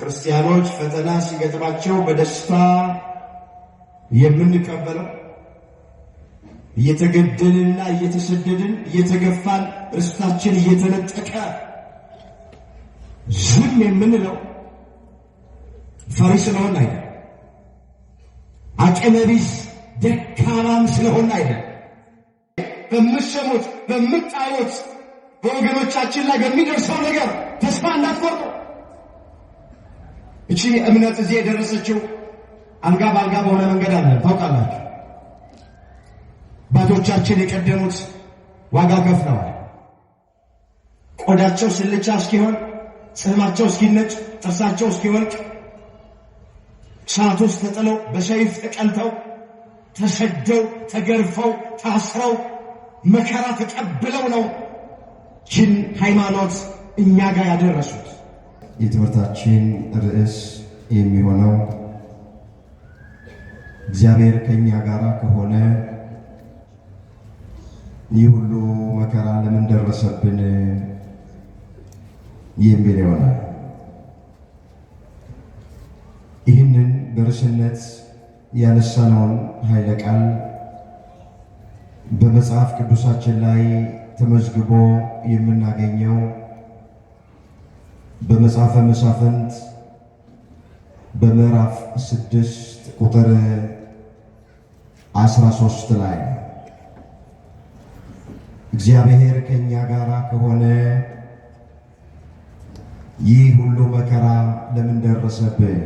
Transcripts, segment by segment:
ክርስቲያኖች ፈተና ሲገጥማቸው በደስታ የምንቀበለው፣ እየተገደልንና እየተሰደድን፣ እየተገፋን፣ ርስታችን እየተነጠቀ ዝም የምንለው ፈሪ ስለሆን አይደል፣ አቅመቢስ ደካማም ስለሆን አይደል። በምትሰሙት፣ በምታዩት፣ በወገኖቻችን ላይ በሚደርሰው ነገር ተስፋ እንዳትቆርጡ። እቺ እምነት እዚህ የደረሰችው አልጋ በአልጋ በሆነ መንገድ አለ፣ ታውቃላችሁ። አባቶቻችን የቀደሙት ዋጋ ከፍለዋል። ቆዳቸው ስልቻ እስኪሆን፣ ጽሕማቸው እስኪነጭ፣ ጥርሳቸው እስኪወልቅ፣ እሳት ውስጥ ተጥለው፣ በሰይፍ ተቀልተው፣ ተሰደው፣ ተገርፈው፣ ታስረው፣ መከራ ተቀብለው ነው ይህን ሃይማኖት እኛ ጋር ያደረሱት። የትምህርታችን ርዕስ የሚሆነው እግዚአብሔር ከኛ ጋር ከሆነ ይህ ሁሉ መከራ ለምን ደረሰብን የሚል ይሆናል። ይህንን በርዕስነት ያነሳነውን ኃይለ ቃል በመጽሐፍ ቅዱሳችን ላይ ተመዝግቦ የምናገኘው በመጽሐፈ መሳፍንት በምዕራፍ 6 ቁጥር 13 ላይ ነው። እግዚአብሔር ከኛ ጋር ከሆነ ይህ ሁሉ መከራ ለምን ደረሰብን?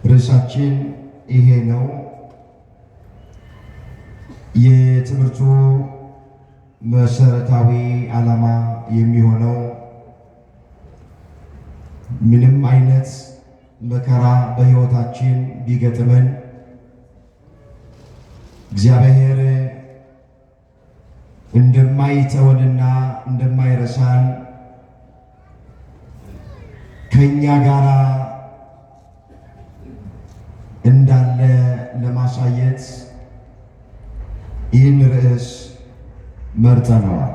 ርዕሳችን ይሄ ነው። የትምህርቱ መሰረታዊ ዓላማ የሚሆነው ምንም አይነት መከራ በሕይወታችን ቢገጥመን እግዚአብሔር እንደማይተወንና እንደማይረሳን፣ ከኛ ጋር እንዳለ ለማሳየት ይህን ርዕስ መርጠነዋል።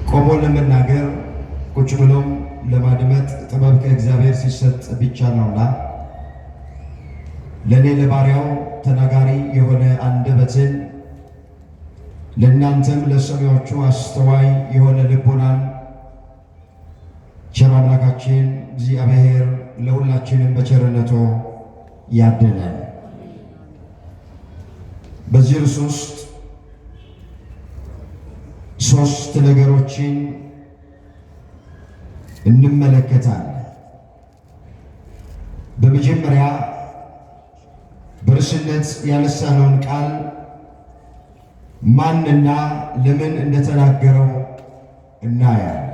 ቆሞ ለመናገር፣ ቁጭ ብሎም ለማድመጥ ጥበብ ከእግዚአብሔር ሲሰጥ ብቻ ነውና ለእኔ ለባሪያው ተናጋሪ የሆነ አንደበትን፣ ለእናንተም ለሰሚዎቹ አስተዋይ የሆነ ልቦናን ቸር አምላካችን እግዚአብሔር ለሁላችንም በቸርነቱ ያድለን። በዚህ ርዕስ ውስጥ ሶስት ነገሮችን እንመለከታለን። በመጀመሪያ በርዕስነት ያነሳነውን ቃል ማንና ለምን እንደተናገረው እናያለን።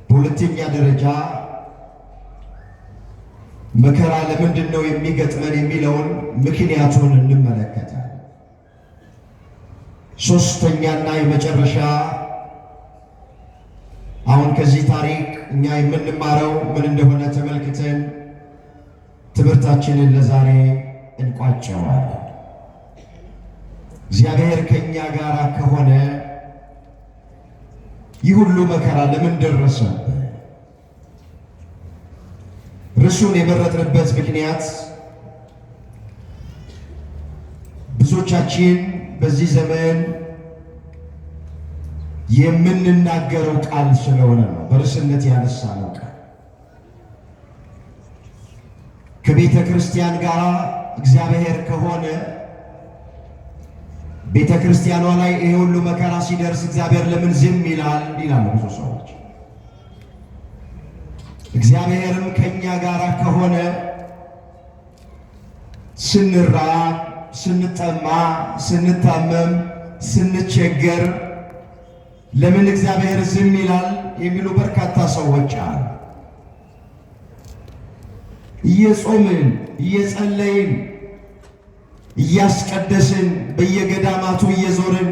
በሁለተኛ ደረጃ መከራ ለምንድን ነው የሚገጥመን የሚለውን ምክንያቱን እንመለከታለን። ሶስተኛና የመጨረሻ አሁን ከዚህ ታሪክ እኛ የምንማረው ምን እንደሆነ ተመልክተን ትምህርታችንን ለዛሬ እንቋጨዋለን። እግዚአብሔር ከእኛ ጋር ከሆነ ይህ ሁሉ መከራ ለምን ደረሰብን? ርዕሱን የመረጥንበት ምክንያት ብዙዎቻችን በዚህ ዘመን የምንናገረው ቃል ስለሆነ ነው። በርዕስነት ያነሳነው ቃል ከቤተ ክርስቲያን ጋር እግዚአብሔር ከሆነ ቤተ ክርስቲያኗ ላይ ይሄ ሁሉ መከራ ሲደርስ እግዚአብሔር ለምን ዝም ይላል ይላሉ ብዙ ሰዎች። እግዚአብሔርም ከኛ ጋር ከሆነ ስንራብ፣ ስንጠማ፣ ስንታመም፣ ስንቸገር ለምን እግዚአብሔር ዝም ይላል የሚሉ በርካታ ሰዎች አሉ። እየጾምን፣ እየጸለይን፣ እያስቀደስን፣ በየገዳማቱ እየዞርን፣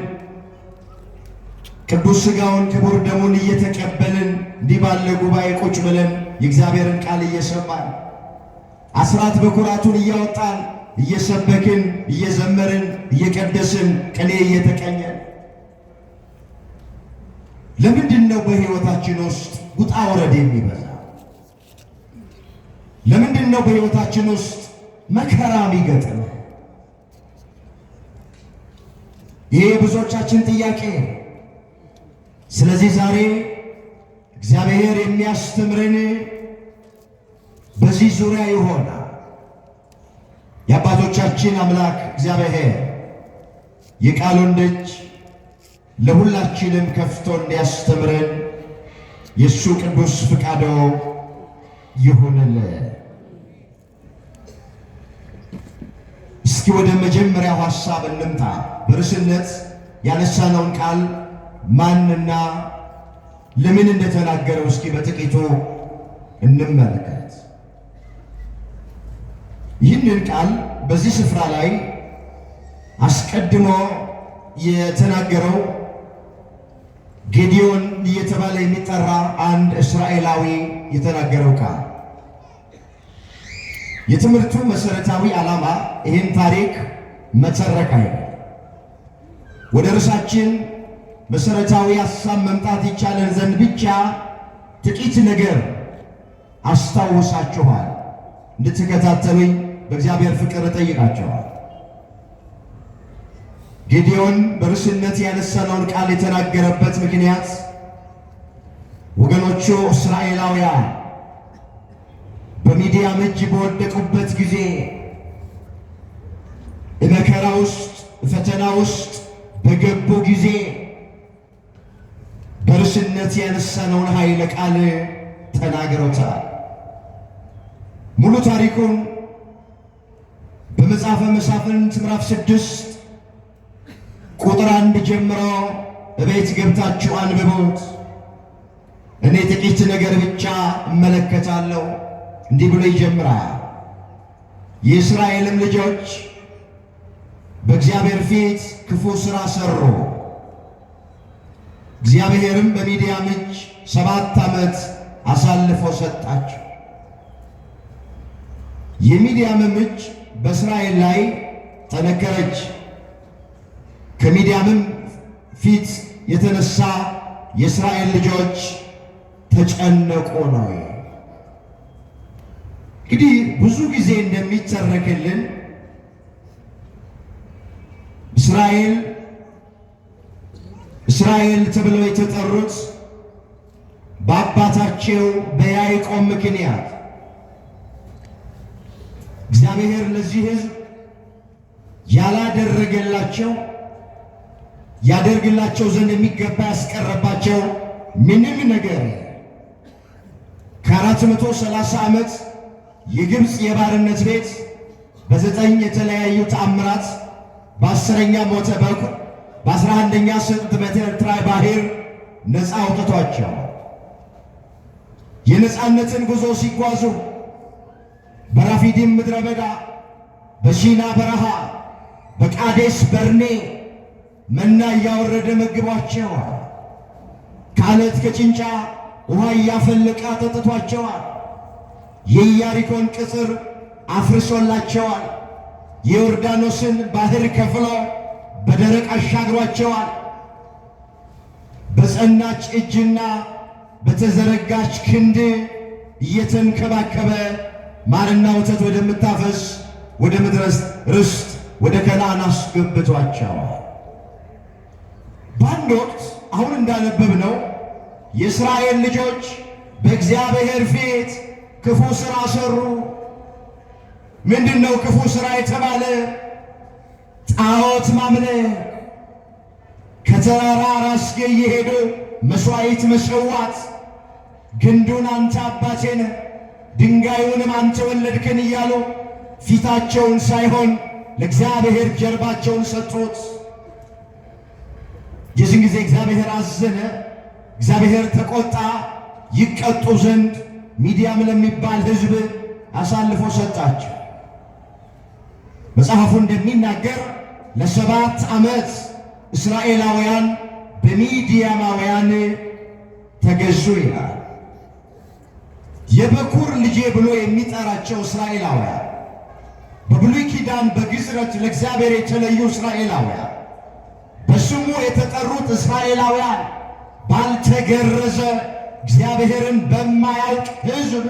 ቅዱስ ሥጋውን ክቡር ደሙን እየተቀበልን፣ እንዲህ ባለ ጉባኤ ቁጭ ብለን የእግዚአብሔርን ቃል እየሰማን፣ አስራት በኩራቱን እያወጣን፣ እየሰበክን፣ እየዘመርን፣ እየቀደስን፣ ቅኔ እየተቀኘን፣ ለምንድን ነው በሕይወታችን ውስጥ ውጣ ውረድ የሚበዛ? ለምንድን ነው በሕይወታችን ውስጥ መከራ የሚገጥም? ይሄ የብዙዎቻችን ጥያቄ። ስለዚህ ዛሬ እግዚአብሔር የሚያስተምረን በዚህ ዙሪያ ይሆናል። የአባቶቻችን አምላክ እግዚአብሔር የቃሉን ደጅ ለሁላችንም ከፍቶ እንዲያስተምረን የእሱ ቅዱስ ፍቃዶ ይሁንልን። እስኪ ወደ መጀመሪያው ሐሳብ እንምጣ። በርዕስነት ያነሳነውን ቃል ማንና ለምን እንደተናገረው እስኪ በጥቂቱ እንመልከት። ይህንን ቃል በዚህ ስፍራ ላይ አስቀድሞ የተናገረው ጌዲዮን እየተባለ የሚጠራ አንድ እስራኤላዊ የተናገረው ቃል። የትምህርቱ መሰረታዊ ዓላማ ይህን ታሪክ መተረክ አይደለም። ወደ ርዕሳችን መሰረታዊ ሐሳብ መምጣት ይቻለን ዘንድ ብቻ ጥቂት ነገር አስታውሳችኋል። እንድትከታተሉኝ በእግዚአብሔር ፍቅር እጠይቃቸዋል። ጌዲዮን በርስነት ያነሳነውን ቃል የተናገረበት ምክንያት ወገኖቹ እስራኤላውያን በሚዲያም እጅ በወደቁበት ጊዜ መከራ ውስጥ ፈተና ውስጥ በገቡ ጊዜ በርስነት ያነሳነውን ኃይለ ቃል ተናግሮታል። ሙሉ ታሪኩን በመጽሐፈ መሳፍንት ምዕራፍ 6 ቁጥር 1 ጀምሮ እቤት ገብታችሁ አንብቡት። እኔ ጥቂት ነገር ብቻ እመለከታለሁ። እንዲህ ብሎ ይጀምራል። የእስራኤልም ልጆች በእግዚአብሔር ፊት ክፉ ሥራ ሰሩ። እግዚአብሔርም በሚዲያም እጅ 7 ዓመት አሳልፎ ሰጣቸው። የሚዲያምም እጅ በእስራኤል ላይ ጠነከረች። ከሚዲያምም ፊት የተነሳ የእስራኤል ልጆች ተጨነቁ ነው። እንግዲህ ብዙ ጊዜ እንደሚተረክልን እስራኤል እስራኤል ተብለው የተጠሩት በአባታቸው በያዕቆብ ምክንያት እግዚአብሔር ለዚህ ሕዝብ ያላደረገላቸው ያደርግላቸው ዘንድ የሚገባ ያስቀረባቸው ምንም ነገር ከ430 ዓመት የግብፅ የባርነት ቤት በ9 የተለያዩ ተአምራት፣ በ10ኛ ሞተ በኩር፣ በ11ኛ ስጥመተ ኤርትራ ባህር ነፃ አውጥቷቸው የነፃነትን ጉዞ ሲጓዙ በራፊዲም ምድረ በዳ፣ በሲና በረሃ፣ በቃዴስ በርኔ መና እያወረደ መግቧቸዋል። ከአለት ከጭንጫ ውሃ እያፈለቀ አጠጥቷቸዋል። የኢያሪኮን ቅጽር አፍርሶላቸዋል። የዮርዳኖስን ባህር ከፍሎ በደረቅ አሻግሯቸዋል። በጸናች እጅና በተዘረጋች ክንድ እየተንከባከበ ማርና ወተት ወደምታፈስ ወደ ምድረ ርስት ወደ ከነዓን አስገብቷቸዋል። በአንድ ወቅት አሁን እንዳነበብነው የእስራኤል ልጆች በእግዚአብሔር ፊት ክፉ ሥራ ሰሩ። ምንድን ነው ክፉ ሥራ የተባለ? ጣዖት ማምለክ፣ ከተራራ ራስጌ እየሄዱ መሥዋዕት መሰዋት፣ ግንዱን አንተ አባቴ ነህ ድንጋዩንም አንተ ወለድከን እያሉ ፊታቸውን ሳይሆን ለእግዚአብሔር ጀርባቸውን ሰጡት። የዚህን ጊዜ እግዚአብሔር አዘነ፣ እግዚአብሔር ተቆጣ። ይቀጡ ዘንድ ሚዲያም ለሚባል ሕዝብ አሳልፎ ሰጣቸው። መጽሐፉ እንደሚናገር ለ7 ዓመት እስራኤላውያን በሚዲያማውያን ተገዙ ይላል። የበኩር ልጄ ብሎ የሚጠራቸው እስራኤላውያን፣ በብሉይ ኪዳን በግዝረት ለእግዚአብሔር የተለዩ እስራኤላውያን፣ በስሙ የተጠሩት እስራኤላውያን ባልተገረዘ እግዚአብሔርን በማያውቅ ሕዝብ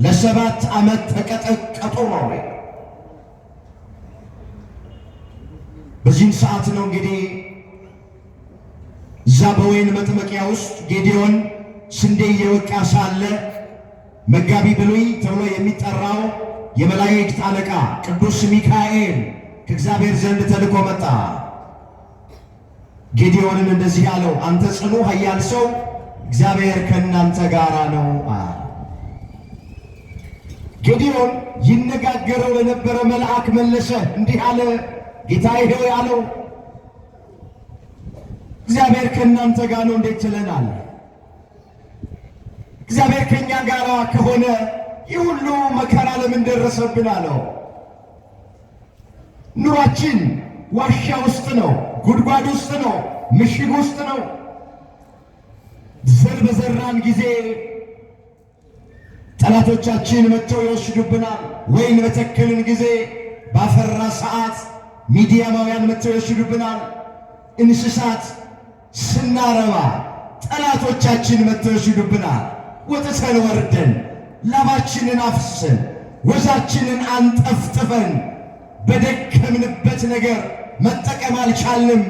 ለ7 ዓመት ተቀጠቀጡ ነው። በዚህም ሰዓት ነው እንግዲህ እዛ በወይን መጥመቂያ ውስጥ ጌዴዎን ስንዴ እየወቃ ሳለ መጋቢ ብሉይ ተብሎ የሚጠራው የመላእክት አለቃ ቅዱስ ሚካኤል ከእግዚአብሔር ዘንድ ተልኮ መጣ። ጌዴዎንን እንደዚህ አለው፣ አንተ ጽኑ ኃያል ሰው፣ እግዚአብሔር ከእናንተ ጋር ነው አለ። ጌዴዎን ይነጋገረው ለነበረ መልአክ መለሰ እንዲህ አለ፣ ጌታዬ ሆይ አለው፣ እግዚአብሔር ከእናንተ ጋር ነው እንዴት ትለናል? እግዚአብሔር ከኛ ጋር ከሆነ ይህ ሁሉ መከራ ለምን ደረሰብን? አለው። ኑሯችን ዋሻ ውስጥ ነው፣ ጉድጓድ ውስጥ ነው፣ ምሽግ ውስጥ ነው። ዘር በዘራን ጊዜ ጠላቶቻችን መጥተው ይወስዱብናል። ወይን በተከልን ጊዜ ባፈራ ሰዓት ሚዲያማውያን መጥተው ይወስዱብናል። እንስሳት ስናረባ ጠላቶቻችን መጥተው ይወስዱብናል። ወጥተን ወርደን ላባችንን አፍስሰን ወዛችንን አንጠፍጥፈን በደከምንበት ነገር መጠቀም አልቻልንም።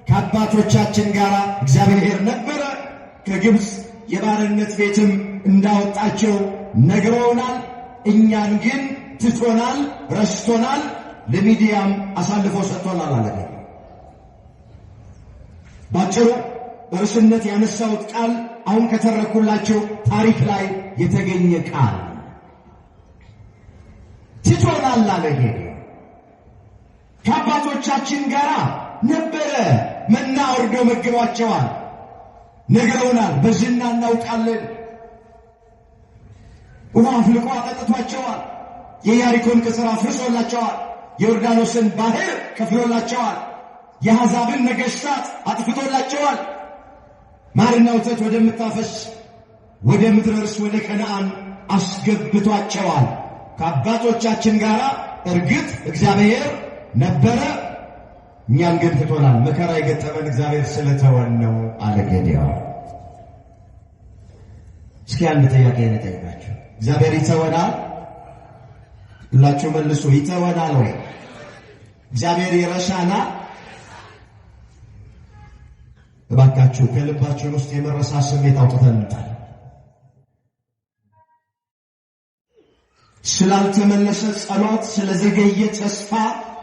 ከአባቶቻችን ጋር እግዚአብሔር ነበረ፣ ከግብፅ የባርነት ቤትም እንዳወጣቸው ነግረውናል። እኛን ግን ትቶናል፣ ረስቶናል፣ ለሚዲያም አሳልፎ ሰጥቶናል አለ። ባጭሩ በርስነት ያነሳሁት ቃል አሁን ከተረኩላቸው ታሪክ ላይ የተገኘ ቃል ትቶናል አለ። ከአባቶቻችን ጋር ነበረ፣ መና አውርዶ መግቧቸዋል፣ ነግረውናል፣ በዝና እናውቃለን። ውሃ አፍልቆ አጠጥቷቸዋል። የኢያሪኮን ቅጥር አፍርሶላቸዋል። የዮርዳኖስን ባህር ከፍሎላቸዋል። የአሕዛብን ነገሥታት አጥፍቶላቸዋል። ማርና ወተት ወደምታፈስ ወደ ምድረ ርስት ወደ ከነዓን አስገብቷቸዋል። ከአባቶቻችን ጋር እርግጥ እግዚአብሔር ነበረ፣ እኛን ግን ትቶናል። መከራ የገጠመን እግዚአብሔር ስለተወን ነው አለ ጌዴዎን። እስኪ አንድ ጥያቄ ልጠይቃችሁ። እግዚአብሔር ይተወናል? ሁላችሁ መልሱ። ይተወናል ወይ? እግዚአብሔር ይረሳናል? እባካችሁ ከልባችን ውስጥ የመረሳት ስሜት አውጥተን እንጣል። ስላልተመለሰ ጸሎት፣ ስለዘገየ ተስፋ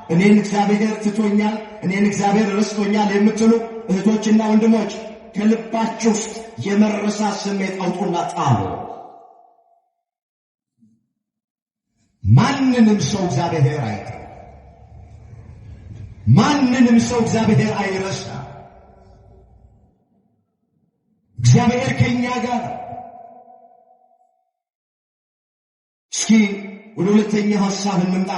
እኔን እግዚአብሔር ትቶኛል፣ እኔን እግዚአብሔር ረስቶኛል የምትሉ እህቶችና ወንድሞች ከልባችሁ ውስጥ የመረሳት ስሜት አውጡና ጣሉ። ማንንም ሰው እግዚአብሔር አይተው፣ ማንንም ሰው እግዚአብሔር አይረሳ። እግዚአብሔር ከኛ ጋር። እስኪ ወደ ሁለተኛ ሐሳብ እንምጣ።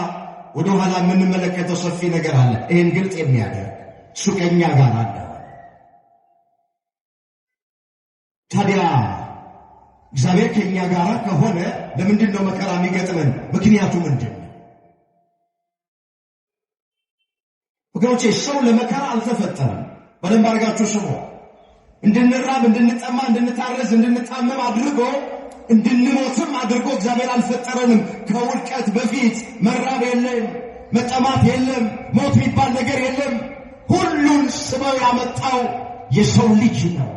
ወደ ኋላ የምንመለከተው ሰፊ ነገር አለ። ይህን ግልጽ የሚያደርግ እሱ ከኛ ጋር አለ። ታዲያ እግዚአብሔር ከኛ ጋር ከሆነ ለምንድን ነው መከራ የሚገጥመን? ምክንያቱ ምንድን ነው? ወገኖቼ ሰው ለመከራ አልተፈጠረም። በደንብ አድርጋችሁ ስሙ። እንድንራብ፣ እንድንጠማ፣ እንድንታረዝ፣ እንድንታመም አድርጎ እንድንሞትም አድርጎ እግዚአብሔር አልፈጠረንም። ከውድቀት በፊት መራብ የለም፣ መጠማት የለም፣ ሞት የሚባል ነገር የለም። ሁሉን ስበው ያመጣው የሰው ልጅ ነው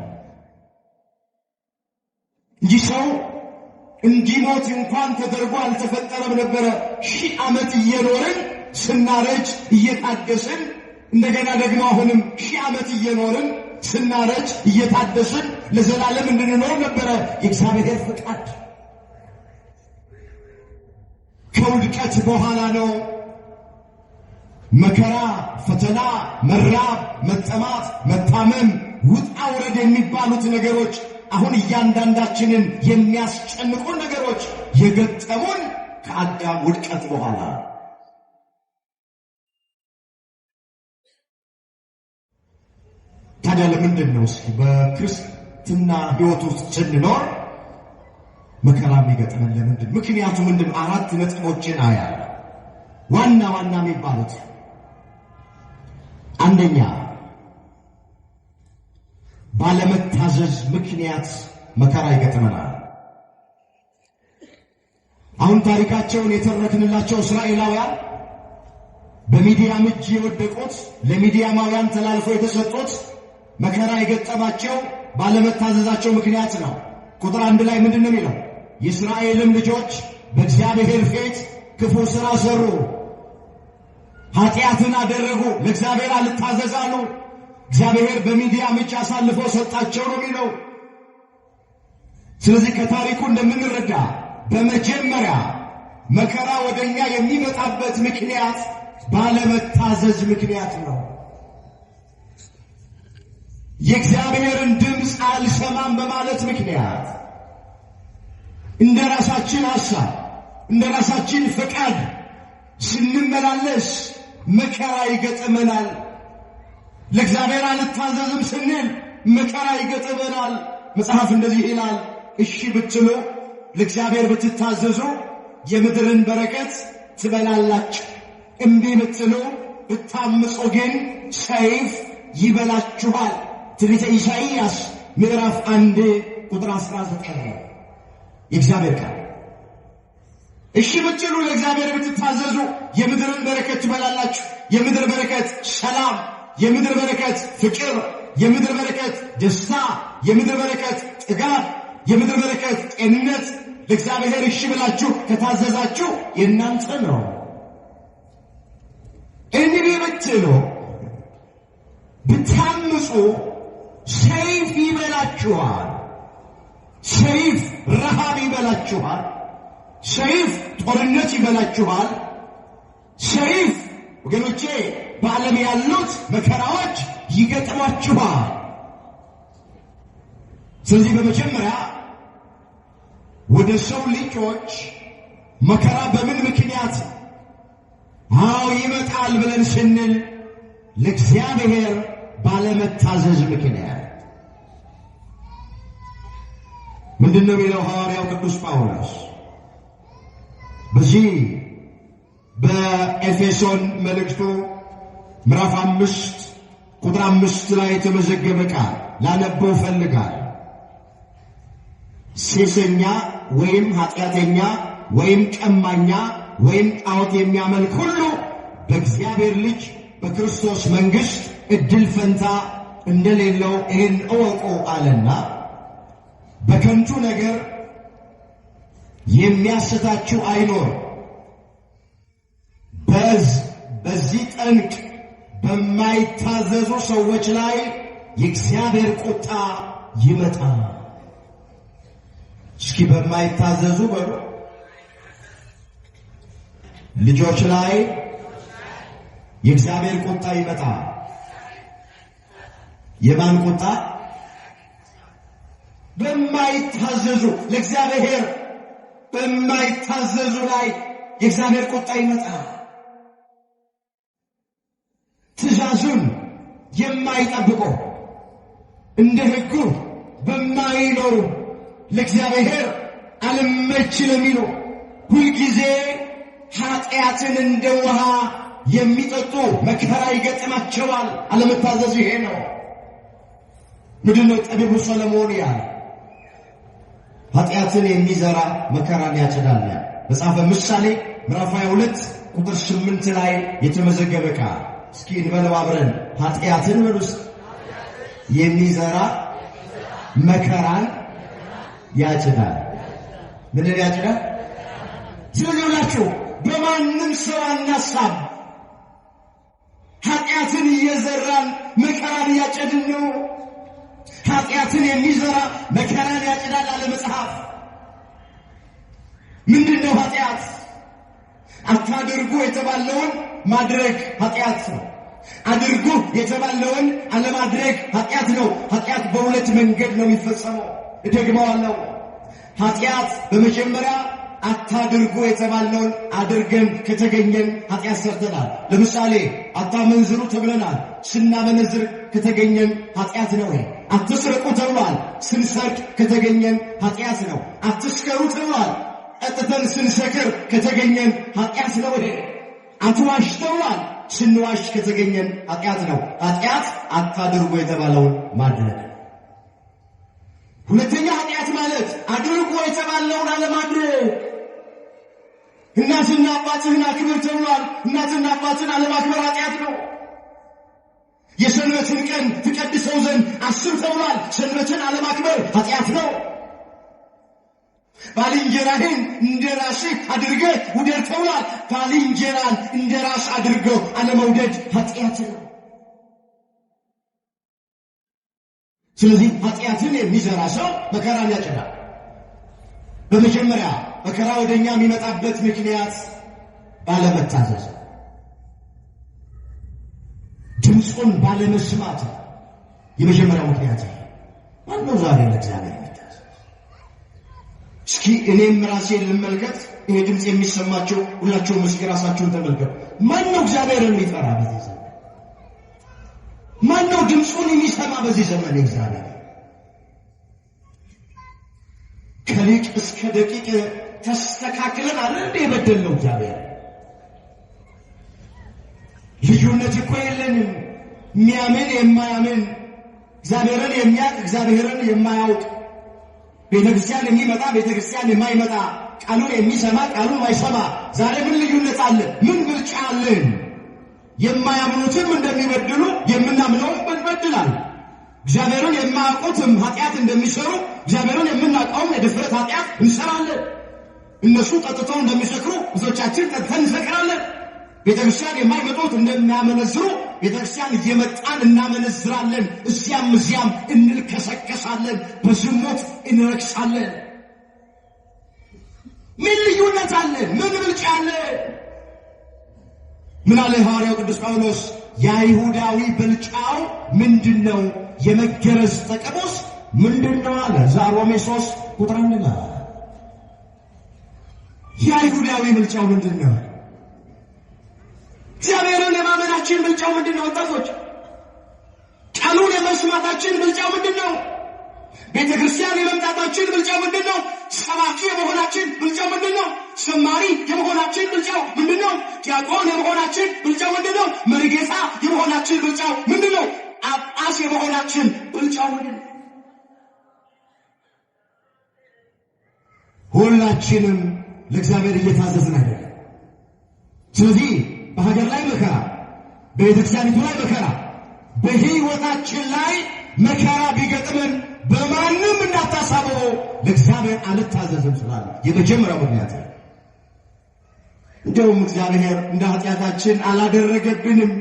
እንጂ ሰው እንዲሞት እንኳን ተደርጎ አልተፈጠረም ነበረ። 1000 ዓመት እየኖርን ስናረጅ እየታደስን እንደገና ደግሞ አሁንም 1000 ዓመት እየኖርን ስናረጅ እየታደስን ለዘላለም እንድንኖር ነበረ የእግዚአብሔር ፍቃድ። ከውድቀት በኋላ ነው መከራ፣ ፈተና፣ መራብ፣ መጠማት፣ መታመም፣ ውጣ ውረድ የሚባሉት ነገሮች አሁን እያንዳንዳችንን የሚያስጨንቁን ነገሮች የገጠሙን ከአዳም ውድቀት በኋላ። ታዲያ ለምንድን ነው እስኪ በክርስትና ሕይወት ውስጥ ስንኖር መከራ የሚገጥመን ለምንድን? ምክንያቱ ምንድን? 4 ነጥቦችን አያለሁ። ዋና ዋና የሚባሉት አንደኛ ባለመታዘዝ ምክንያት መከራ ይገጥመናል። አሁን ታሪካቸውን የተረክንላቸው እስራኤላውያን በሚዲያም እጅ የወደቁት፣ ለሚዲያማውያን ተላልፈው የተሰጡት፣ መከራ የገጠማቸው ባለመታዘዛቸው ምክንያት ነው። ቁጥር 1 ላይ ምንድን ነው የሚለው? የእስራኤልም ልጆች በእግዚአብሔር ፊት ክፉ ሥራ ሰሩ፣ ኃጢአትን አደረጉ፣ ለእግዚአብሔር አልታዘዛሉ። እግዚአብሔር በሚዲያም እጅ አሳልፎ ሰጣቸው ነው የሚለው። ስለዚህ ከታሪኩ እንደምንረዳ በመጀመሪያ መከራ ወደኛ የሚመጣበት ምክንያት ባለመታዘዝ ምክንያት ነው። የእግዚአብሔርን ድምፅ አልሰማም በማለት ምክንያት፣ እንደ ራሳችን ሐሳብ፣ እንደ ራሳችን ፈቃድ ስንመላለስ መከራ ይገጥመናል። ለእግዚአብሔር አልታዘዝም ስንል መከራ ይገጥመናል። መጽሐፍ እንደዚህ ይላል፣ እሺ ብትሉ፣ ለእግዚአብሔር ብትታዘዙ የምድርን በረከት ትበላላችሁ። እምቢ ብትሉ፣ ብታምፁ ግን ሰይፍ ይበላችኋል። ትንቢተ ኢሳይያስ ምዕራፍ 1 ቁጥር 19 ነው የእግዚአብሔር ቃል። እሺ ብትሉ፣ ለእግዚአብሔር ብትታዘዙ የምድርን በረከት ትበላላችሁ። የምድር በረከት ሰላም፣ የምድር በረከት ፍቅር፣ የምድር በረከት ደስታ፣ የምድር በረከት ጥጋብ፣ የምድር በረከት ጤንነት ለእግዚአብሔር እሺ ብላችሁ ከታዘዛችሁ የእናንተ ነው። እንቢ ብትሉ፣ ብታምፁ ሰይፍ ይበላችኋል። ሰይፍ ረሃብ ይበላችኋል። ሰይፍ ጦርነት ይበላችኋል። ሰይፍ ወገኖቼ በዓለም ያሉት መከራዎች ይገጥሟችኋል። ስለዚህ በመጀመሪያ ወደ ሰው ልጆች መከራ በምን ምክንያት አዎ ይመጣል ብለን ስንል ለእግዚአብሔር ባለመታዘዝ ምክንያት። ምንድን ነው የሚለው ሐዋርያው ቅዱስ ጳውሎስ በዚህ በኤፌሶን መልእክቱ ምዕራፍ 5 ቁጥር 5 ላይ የተመዘገበ ቃል ላነበው ፈልጋል። ሴሰኛ ወይም ኃጢአተኛ ወይም ቀማኛ ወይም ጣዖት የሚያመልክ ሁሉ በእግዚአብሔር ልጅ በክርስቶስ መንግሥት እድል ፈንታ እንደሌለው ይህን እወቁ አለና፣ በከንቱ ነገር የሚያስታችሁ አይኖር። በዚህ ጠንቅ በማይታዘዙ ሰዎች ላይ የእግዚአብሔር ቁጣ ይመጣል። እስኪ በማይታዘዙ በሉ፣ ልጆች ላይ የእግዚአብሔር ቁጣ ይመጣል። የማን ቁጣ? በማይታዘዙ፣ ለእግዚአብሔር በማይታዘዙ ላይ የእግዚአብሔር ቁጣ ይመጣል። ትእዛዙን የማይጠብቁ፣ እንደ ሕጉ በማይኖሩ፣ ለእግዚአብሔር አልመች ለሚሉ፣ ሁልጊዜ ኃጢአትን እንደ ውሃ የሚጠጡ መከራ ይገጥማቸዋል። አለመታዘዝ ይሄ ነው። ምንድን ነው ጠቢቡ ሰለሞን ያለ? ኃጢአትን የሚዘራ መከራን ያጭዳል። መጽሐፈ ምሳሌ ምዕራፍ 22 ቁጥር 8 ላይ የተመዘገበ ቃል። እስኪ እንበለው አብረን፣ ኃጢአትን በሉስ የሚዘራ መከራን ያጭዳል። ምንን ያጭዳል? ስለዚህ ሁላችሁ በማንም ሰው አናሳብ። ኃጢአትን እየዘራን መከራን እያጨድን ነው። ኃጢአትን የሚዘራ መከራን ያጭዳል አለ መጽሐፍ። ምንድን ነው ኃጢአት? አታድርጉ የተባለውን ማድረግ ኃጢአት ነው። አድርጉ የተባለውን አለማድረግ ኃጢአት ነው። ኃጢአት በሁለት መንገድ ነው የሚፈጸመው። እደግመዋለሁ። ኃጢአት በመጀመሪያ አታድርጉ የተባልነውን አድርገን ከተገኘን ኃጢአት ሰርተናል። ለምሳሌ አታመንዝሩ ተብለናል። ስናመነዝር ከተገኘን ኃጢአት ነው። አትስረቁ ተብሏል። ስንሰርቅ ከተገኘን ኃጢአት ነው። አትስከሩ ተብሏል። ጠጥተን ስንሰክር ከተገኘን ኃጢአት ነው። አትዋሽ ተብሏል። ስንዋሽ ከተገኘን ኃጢአት ነው። ኃጢአት አታድርጉ የተባለውን ማድረግ። ሁለተኛ ኃጢአት ማለት አድርጎ የተባለውን አለማድረግ። እናትና አባትህን አክብር ተብሏል። እናትና አባትን አለማክበር ኃጢአት ነው። የሰንበትን ቀን ትቀድሰው ዘንድ አስብ ተብሏል። ሰንበትን አለማክበር ኃጢአት ነው። ባልንጀራህን እንደ ራስህ አድርገህ ውደድ ተብሏል። ባልንጀራን እንደ ራስ አድርገው አለመውደድ ኃጢአት ነው። ስለዚህ ኃጢአትን የሚዘራ ሰው መከራን ያጭዳል። በመጀመሪያ መከራ ወደኛ የሚመጣበት ምክንያት ባለመታዘዝ፣ ድምፁን ባለመስማት የመጀመሪያው ምክንያት። ማነው ዛሬ ለእግዚአብሔር የሚታዘዝ? እስኪ እኔም ራሴን ልመልከት። ይሄ ድምፅ የሚሰማቸው ሁላችሁም እስኪ ራሳችሁን ተመልከቱ። ማነው እግዚአብሔርን የሚፈራ በዚህ ዘመን? ማነው ድምፁን የሚሰማ በዚህ ዘመን? እግዚአብሔር ከሊቅ እስከ ደቂቅ ተስተካክለን አለ እንደ የበደልነው እግዚአብሔር። ልዩነት እኮ የለንም። የሚያምን የማያምን፣ እግዚአብሔርን የሚያውቅ እግዚአብሔርን የማያውቅ፣ ቤተክርስቲያን የሚመጣ ቤተክርስቲያን የማይመጣ፣ ቃሉን የሚሰማ ቃሉን የማይሰማ፣ ዛሬ ምን ልዩነት አለ? ምን ብልጫ አለን? የማያምኑትም እንደሚበድሉ የምናምነውም እንበድላለን። እግዚአብሔርን የማያውቁትም ኃጢአት እንደሚሰሩ እግዚአብሔርን የምናውቀውም የድፍረት ኃጢአት እንሰራለን። እነሱ ጠጥተው እንደሚሰክሩ ብዙዎቻችን ጠጥተን እንሰክራለን። ቤተክርስቲያን የማይመጡት እንደሚያመነዝሩ ቤተክርስቲያን እየመጣን እናመነዝራለን። እዚያም እዚያም እንልከሰከሳለን፣ በዝሙት እንረክሳለን። ምን ልዩነት አለን? ምን ብልጫ አለን? ምን አለ ሐዋርያው ቅዱስ ጳውሎስ? የአይሁዳዊ ብልጫው ምንድን ነው? የመገረዝ ጥቅሙስ ምንድን ነው አለ። እዛ ሮሜ 3:1 ላይ የአይሁዳዊ ብልጫው ምንድን ነው? እግዚአብሔርን የማመናችን ብልጫው ምንድን ነው? ወጣቶች ቃሉን የመስማታችን ብልጫው ምንድን ነው? ቤተ ክርስቲያን የመምጣታችን ብልጫው ምንድን ነው? ሰባኪ የመሆናችን ብልጫው ምንድን ነው? ዘማሪ የመሆናችን ብልጫው ምንድን ነው? ዲያቆን የመሆናችን ብልጫው ምንድን ነው? መሪጌታ የመሆናችን ብልጫው ምንድን ነው? ጳጳስ የመሆናችን ብልጫው ምንድን ነው? ሁላችንም ለእግዚአብሔር እየታዘዝን አይደለም። ስለዚህ በሀገር ላይ መከራ፣ በቤተክርስቲያኒቱ ላይ መከራ፣ በሕይወታችን ላይ መከራ ቢገጥመን በማንም እንዳታሳብበው ለእግዚአብሔር አልታዘዝም ስላለ የመጀመሪያው ምክንያት ነው። እንደውም እግዚአብሔር እንደ ኃጢአታችን አላደረገብንም፣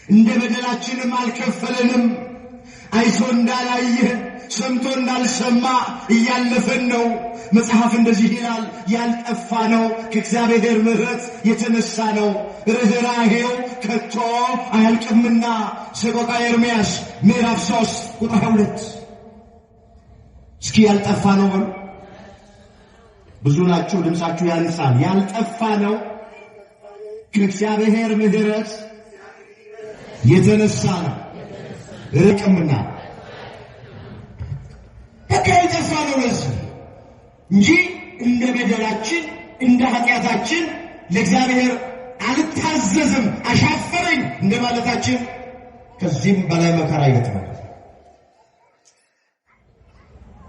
እንደ በደላችንም አልከፈለንም። አይቶ እንዳላየ ሰምቶ እንዳልሰማ እያለፈን ነው። መጽሐፍ እንደዚህ ይላል፣ ያልጠፋ ነው ከእግዚአብሔር ምሕረት የተነሳ ነው፣ ርኅራኄው ከቶ አያልቅምና። ሰቆቃ ኤርምያስ ምዕራፍ 3:22። እስኪ ያልጠፋ ነው በሉ። ብዙ ናችሁ፣ ድምፃችሁ ያንሳል። ያልጠፋ ነው ከእግዚአብሔር ምሕረት የተነሳ ነው ርቅምና በቃ የጠፋ ነው ለዚህ እንጂ እንደ በደላችን እንደ ኃጢአታችን ለእግዚአብሔር አልታዘዝም አሻፈረኝ እንደ ማለታችን ከዚህም በላይ መከራ ይገጥማል።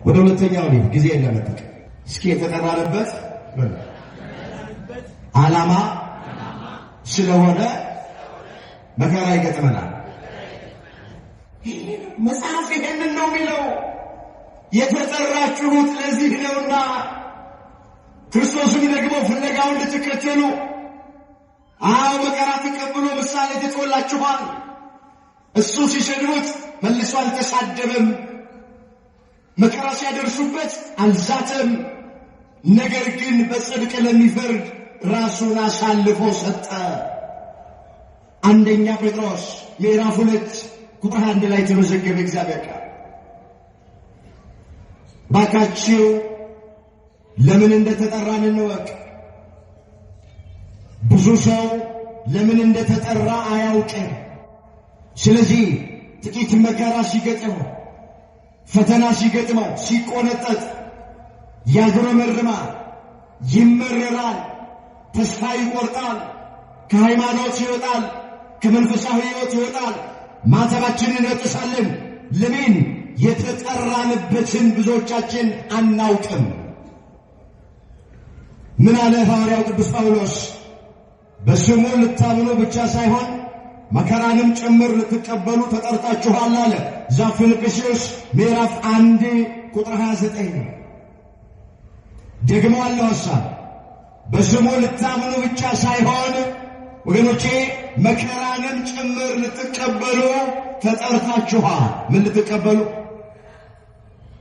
ወደ ሁለተኛው ነው ጊዜ ለመጠቀም እስኪ የተጠራንበት ዓላማ ስለሆነ መከራ ይገጥመናል። መጽሐፍ ይሄንን ነው የሚለው። የተጠራችሁት ለዚህ ነውና ክርስቶስን ደግሞ ፍለጋውን ልትከተሉ፣ አዎ መከራ ተቀብሎ ምሳሌ ትቶላችኋል። እሱ ሲሰድቡት መልሶ አልተሳደበም። መከራ ሲያደርሱበት አልዛተም። ነገር ግን በጽድቅ ለሚፈርድ ራሱን አሳልፎ ሰጠ። አንደኛ ጴጥሮስ ምዕራፍ 2:1 ላይ የተመዘገበ እግዚአብሔር ቃል። ባካችሁ ለምን እንደተጠራን እንወቅ። ብዙ ሰው ለምን እንደተጠራ አያውቅም። ስለዚህ ጥቂት መከራ ሲገጥመው፣ ፈተና ሲገጥመው፣ ሲቆነጠጥ ያጉረመርማል፣ ይመረራል፣ ተስፋ ይቆርጣል፣ ከሃይማኖት ይወጣል፣ ከመንፈሳዊ ሕይወት ይወጣል። ማተባችንን እንበጥሳለን። ለምን? የተጠራንበትን ብዙዎቻችን አናውቅም። ምን አለ ሐዋርያው ቅዱስ ጳውሎስ? በስሙ ልታምኑ ብቻ ሳይሆን መከራንም ጭምር ልትቀበሉ ተጠርታችኋል አለ። እዛ ፊልጵስዩስ ምዕራፍ 1 ቁጥር 29 ነው። ደግሞ አለው ሐሳብ በስሙ ልታምኑ ብቻ ሳይሆን ወገኖቼ መከራንም ጭምር ልትቀበሉ ተጠርታችኋል። ምን ልትቀበሉ?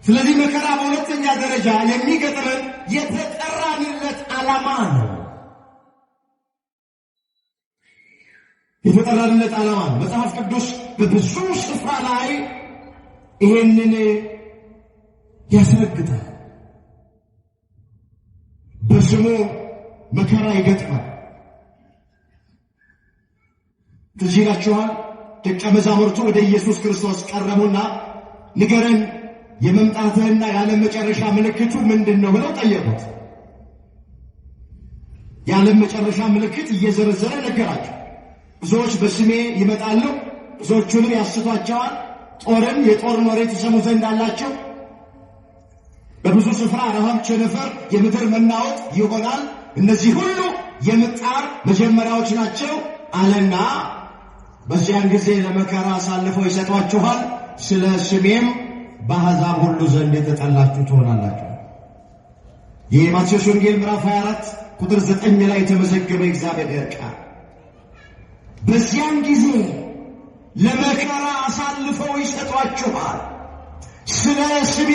ስለዚህ መከራ በሁለተኛ ደረጃ የሚገጥመን የተጠራንለት ዓላማ ነው። የተጠራንለት ዓላማ ነው። መጽሐፍ ቅዱስ በብዙ ስፍራ ላይ ይሄንን ያስረግጣል። በስሙ መከራ ይገጥማል። ትዝ ይላችኋል። ደቀ መዛሙርቱ ወደ ኢየሱስ ክርስቶስ ቀረቡና ንገረን፣ የመምጣትህና የዓለም መጨረሻ ምልክቱ ምንድን ነው ብለው ጠየቁት። የዓለም መጨረሻ ምልክት እየዘረዘረ ነገራቸው። ብዙዎች በስሜ ይመጣሉ፣ ብዙዎቹንም ያስቷቸዋል። ጦርን የጦርን ወሬ ትሰሙ ዘንድ አላቸው። በብዙ ስፍራ ረሃብ፣ ቸነፈር፣ የምድር መናወጥ ይሆናል። እነዚህ ሁሉ የምጣር መጀመሪያዎች ናቸው አለና በዚያን ጊዜ ለመከራ አሳልፈው ይሰጧችኋል፣ ስለ ስሜም በአሕዛብ ሁሉ ዘንድ የተጠላችሁ ትሆናላችሁ። ይህ የማቴዎስ ወንጌል ምዕራፍ 24 ቁጥር 9 ላይ የተመዘገበ የእግዚአብሔር ቃል። በዚያን ጊዜ ለመከራ አሳልፈው ይሰጧችኋል፣ ስለ ስሜ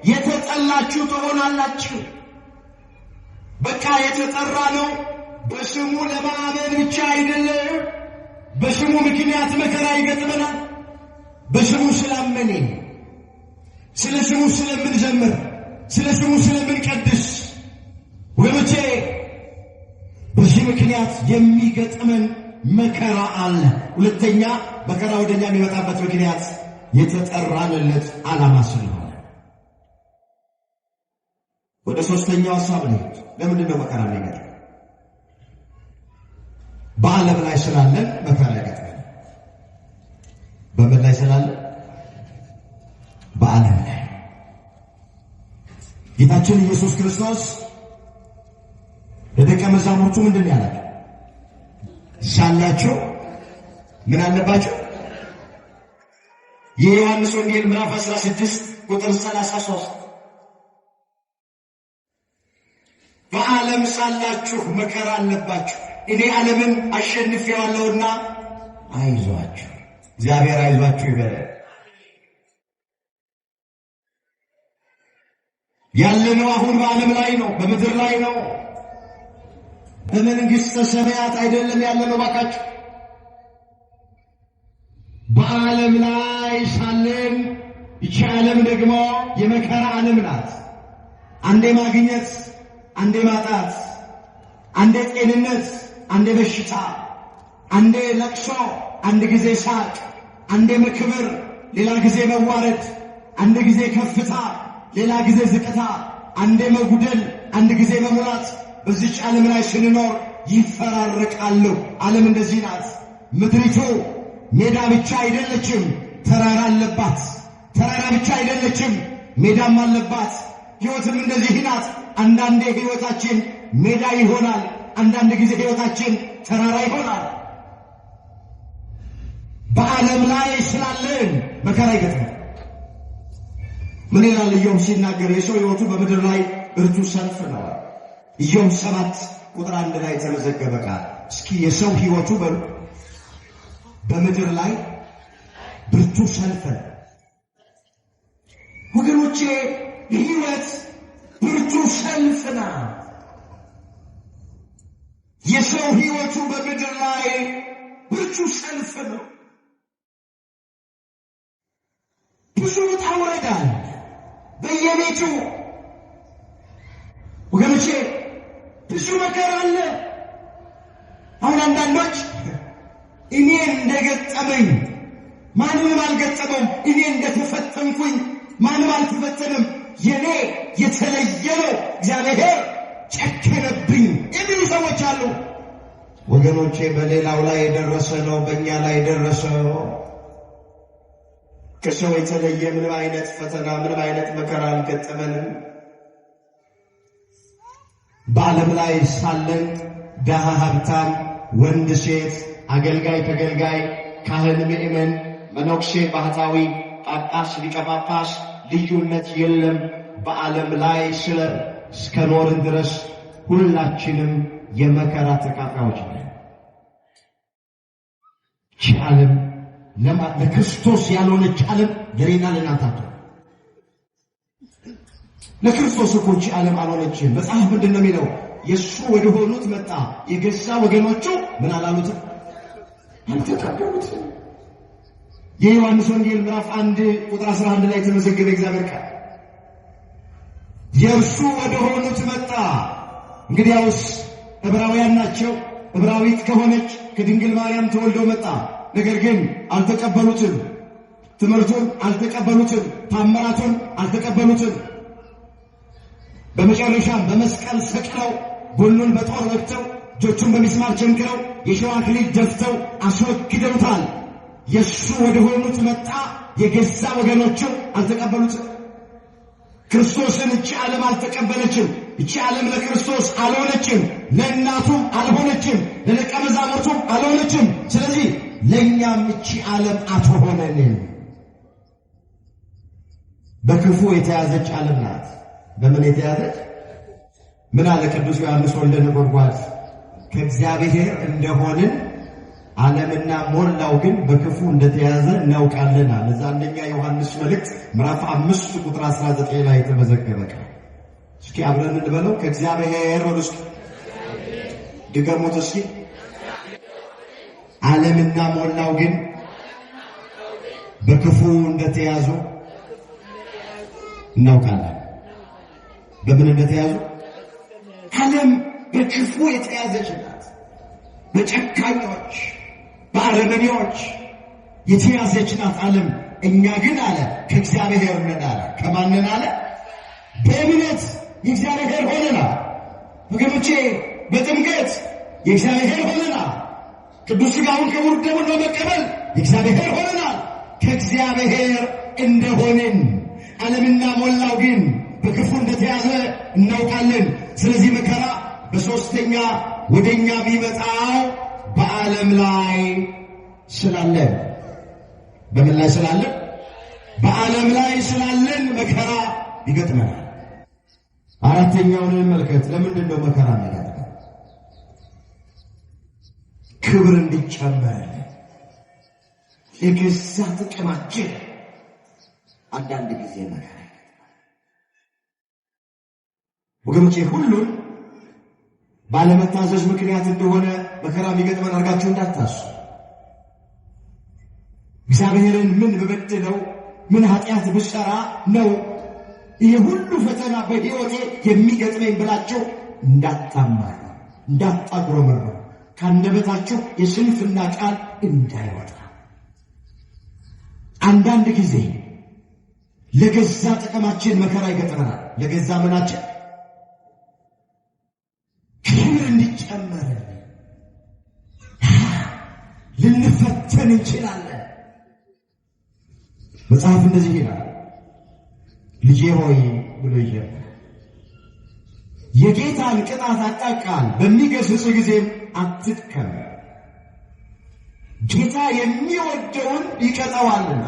የተጠላችሁ ትሆናላችሁ። በቃ የተጠራ ነው በስሙ ለማመን ብቻ አይደለም። በስሙ ምክንያት መከራ ይገጥመናል። በስሙ ስላመንን፣ ስለ ስሙ ስለምንዘምር፣ ስለ ስሙ ስለምንቀድስ ወገኖቼ በዚህ ምክንያት የሚገጥመን መከራ አለ። ሁለተኛ መከራ ወደኛ የሚመጣበት ምክንያት የተጠራንለት ዓላማ ስለሆነ። ወደ ሶስተኛው ሐሳብ ልሂድ። ለምንድን ነው መከራ የሚገጥመን? በዓለም ላይ ስላለን መከራ ይገጥመናል። በምን ላይ ስላለን? በዓለም ላይ። ጌታችን ኢየሱስ ክርስቶስ ለደቀ መዛሙርቱ ምንድን ነው ያላቸው? ሳላችሁ ምን አለባችሁ? የዮሐንስ ወንጌል ምዕራፍ 16 ቁጥር 33 በዓለም ሳላችሁ መከራ አለባችሁ፣ እኔ ዓለምን አሸንፌዋለሁና አይዟችሁ። እግዚአብሔር አይዟችሁ ይበላል። ያለነው አሁን በዓለም ላይ ነው፣ በምድር ላይ ነው። በመንግሥተ ሰማያት አይደለም ያለነው። ባካችሁ በዓለም ላይ ሳለን ይቺ ዓለም ደግሞ የመከራ ዓለም ናት። አንዴ ማግኘት፣ አንዴ ማጣት፣ አንዴ ጤንነት፣ አንዴ በሽታ፣ አንዴ ለቅሶ፣ አንድ ጊዜ ሳቅ፣ አንዴ መክብር፣ ሌላ ጊዜ መዋረድ፣ አንድ ጊዜ ከፍታ፣ ሌላ ጊዜ ዝቅታ፣ አንዴ መጉደል፣ አንድ ጊዜ መሙላት። በዚች ዓለም ላይ ስንኖር ይፈራረቃሉ። ዓለም እንደዚህ ናት። ምድሪቱ ሜዳ ብቻ አይደለችም፣ ተራራ አለባት። ተራራ ብቻ አይደለችም፣ ሜዳም አለባት። ሕይወትም እንደዚህ ናት። አንዳንዴ ሕይወታችን ሜዳ ይሆናል፣ አንዳንድ ጊዜ ሕይወታችን ተራራ ይሆናል። በዓለም ላይ ስላለን መከራ ይገጥማል። ምን ይላል ኢዮብ ሲናገር? የሰው ሕይወቱ በምድር ላይ ብርቱ ሰልፍ ነው። ኢዮብ 7 ቁጥር 1 ላይ የተመዘገበ ቃል። እስኪ የሰው ሕይወቱ በምድር ላይ ብርቱ ሰልፍ ነው። ወገኖቼ ሕይወት ብርቱ ሰልፍ ናት። የሰው ሕይወቱ በምድር ላይ ብርቱ ሰልፍ ነው። ብዙ ውጣ ውረድ አለ በየቤቱ ወገኖቼ፣ ብዙ መከራ አለ። አሁን አንዳንዶች እኔ እንደገጠመኝ ማንንም አልገጠመም፣ እኔ እንደተፈተንኩኝ ማንም አልተፈተንም፣ የኔ የተለየ ነው፣ እግዚአብሔር ጨከነብኝ የሚሉ ሰዎች አሉ። ወገኖቼ በሌላው ላይ የደረሰ ነው በእኛ ላይ የደረሰው። ከሰው የተለየ ምንም አይነት ፈተና፣ ምንም አይነት መከራ አልገጠመንም። በዓለም ላይ ሳለን ድሃ ሀብታም፣ ወንድ ሴት፣ አገልጋይ ተገልጋይ፣ ካህን ምእመን፣ መነኩሴ ባህታዊ፣ ጳጳስ ሊቀ ጳጳስ ልዩነት የለም። በዓለም ላይ ስለ እስከኖርን ድረስ ሁላችንም የመከራ ተካፋዮች ነን። ይህች ዓለም ለክርስቶስ ያልሆነች ዓለም ለእኔና ለእናንተ አትሆንም። ለክርስቶስ እኮ ይህች ዓለም አልሆነችም። መጽሐፍ ምንድን ነው የሚለው? የእሱ ወደሆኑት መጣ፣ የገዛ ወገኖቹ ምን አላሉትም? አልተቀበሉትም። የዮሐንስ ወንጌል ምዕራፍ 1 ቁጥር 11 ላይ የተመዘገበ እግዚአብሔር ቃል የእርሱ ወደሆኑት መጣ። እንግዲያውስ ዕብራውያን ናቸው። ዕብራዊት ከሆነች ከድንግል ማርያም ተወልዶ መጣ። ነገር ግን አልተቀበሉትም። ትምህርቱን አልተቀበሉትም። ታምራቱን አልተቀበሉትም። በመጨረሻም በመስቀል ሰቅለው ጎኑን በጦር ወግተው እጆቹን በሚስማር ቸንክረው የሸዋ አክሊል ደፍተው አስወግደውታል። የእሱ ወደሆኑት መጣ፣ የገዛ ወገኖቹ አልተቀበሉትም። ክርስቶስን እቺ ዓለም አልተቀበለችም። እቺ ዓለም ለክርስቶስ አልሆነችም፣ ለእናቱም አልሆነችም፣ ለደቀ መዛሙርቱም አልሆነችም። ስለዚህ ለእኛም እቺ ዓለም አትሆነንም። በክፉ የተያዘች ዓለም ናት። በምን የተያዘች? ምን አለ ቅዱስ ዮሐንስ ወልደ ነጎድጓድ? ከእግዚአብሔር እንደሆንን ዓለምና ሞላው ግን በክፉ እንደተያዘ እናውቃለን አለ። እዛ አንደኛ ዮሐንስ መልእክት ምዕራፍ 5 ቁጥር 19 ላይ የተመዘገበ ቃል። እስኪ አብረን እንበለው። ከእግዚአብሔር በሉ እስኪ ድገሙት እስኪ። ዓለምና ሞላው ግን በክፉ እንደተያዙ እናውቃለን። በምን እንደተያዙ? ዓለም በክፉ የተያዘች ናት። በጨካኞች በአረመኔዎች የተያዘች ናት ዓለም። እኛ ግን አለ ከእግዚአብሔር ነን አለ። ከማንን አለ? በእምነት የእግዚአብሔር ሆነናል። ወገኖቼ በጥምቀት የእግዚአብሔር ሆነናል። ቅዱስ ሥጋውን ክቡር ደሙን በመቀበል የእግዚአብሔር ሆነናል። ከእግዚአብሔር እንደሆንን ዓለምና ሞላው ግን በክፉ እንደተያዘ እናውቃለን። ስለዚህ መከራ በሶስተኛ ወደኛ የሚመጣው በዓለም ላይ ስላለን፣ በምን ላይ ስላለን? በዓለም ላይ ስላለን መከራ ይገጥመናል። አራተኛውን እንመልከት። ለምንድን ነው መከራ የሚገጥመን? ክብር እንዲጨመርልን የገዛ ጥቅማችን አንዳንድ ጊዜ መከራ ይገጥማል። ወገኖቼ ሁሉን ባለመታዘዝ ምክንያት እንደሆነ መከራ የሚገጥመን አድርጋችሁ እንዳታሱ። እግዚአብሔርን ምን ብበድለው ምን ኃጢአት ብሰራ ነው ይህ ሁሉ ፈተና በሕይወቴ የሚገጥመኝ ብላችሁ እንዳታማሩ፣ እንዳታጉረመርሙ፣ ካንደበታችሁ የስንፍና ቃል እንዳይወጣ። አንዳንድ ጊዜ ለገዛ ጥቅማችን መከራ ይገጥመናል። ለገዛ ምናችን ክብር እንዲጨመርልን ልንፈተን እንችላለን። መጽሐፍ እንደዚህ ይላል፣ ልጄ ሆይ ብሎ ይጀምራል። የጌታን ቅጣት አታቃል፣ በሚገስጽ ጊዜም አትድከም። ጌታ የሚወደውን ይቀጣዋልና።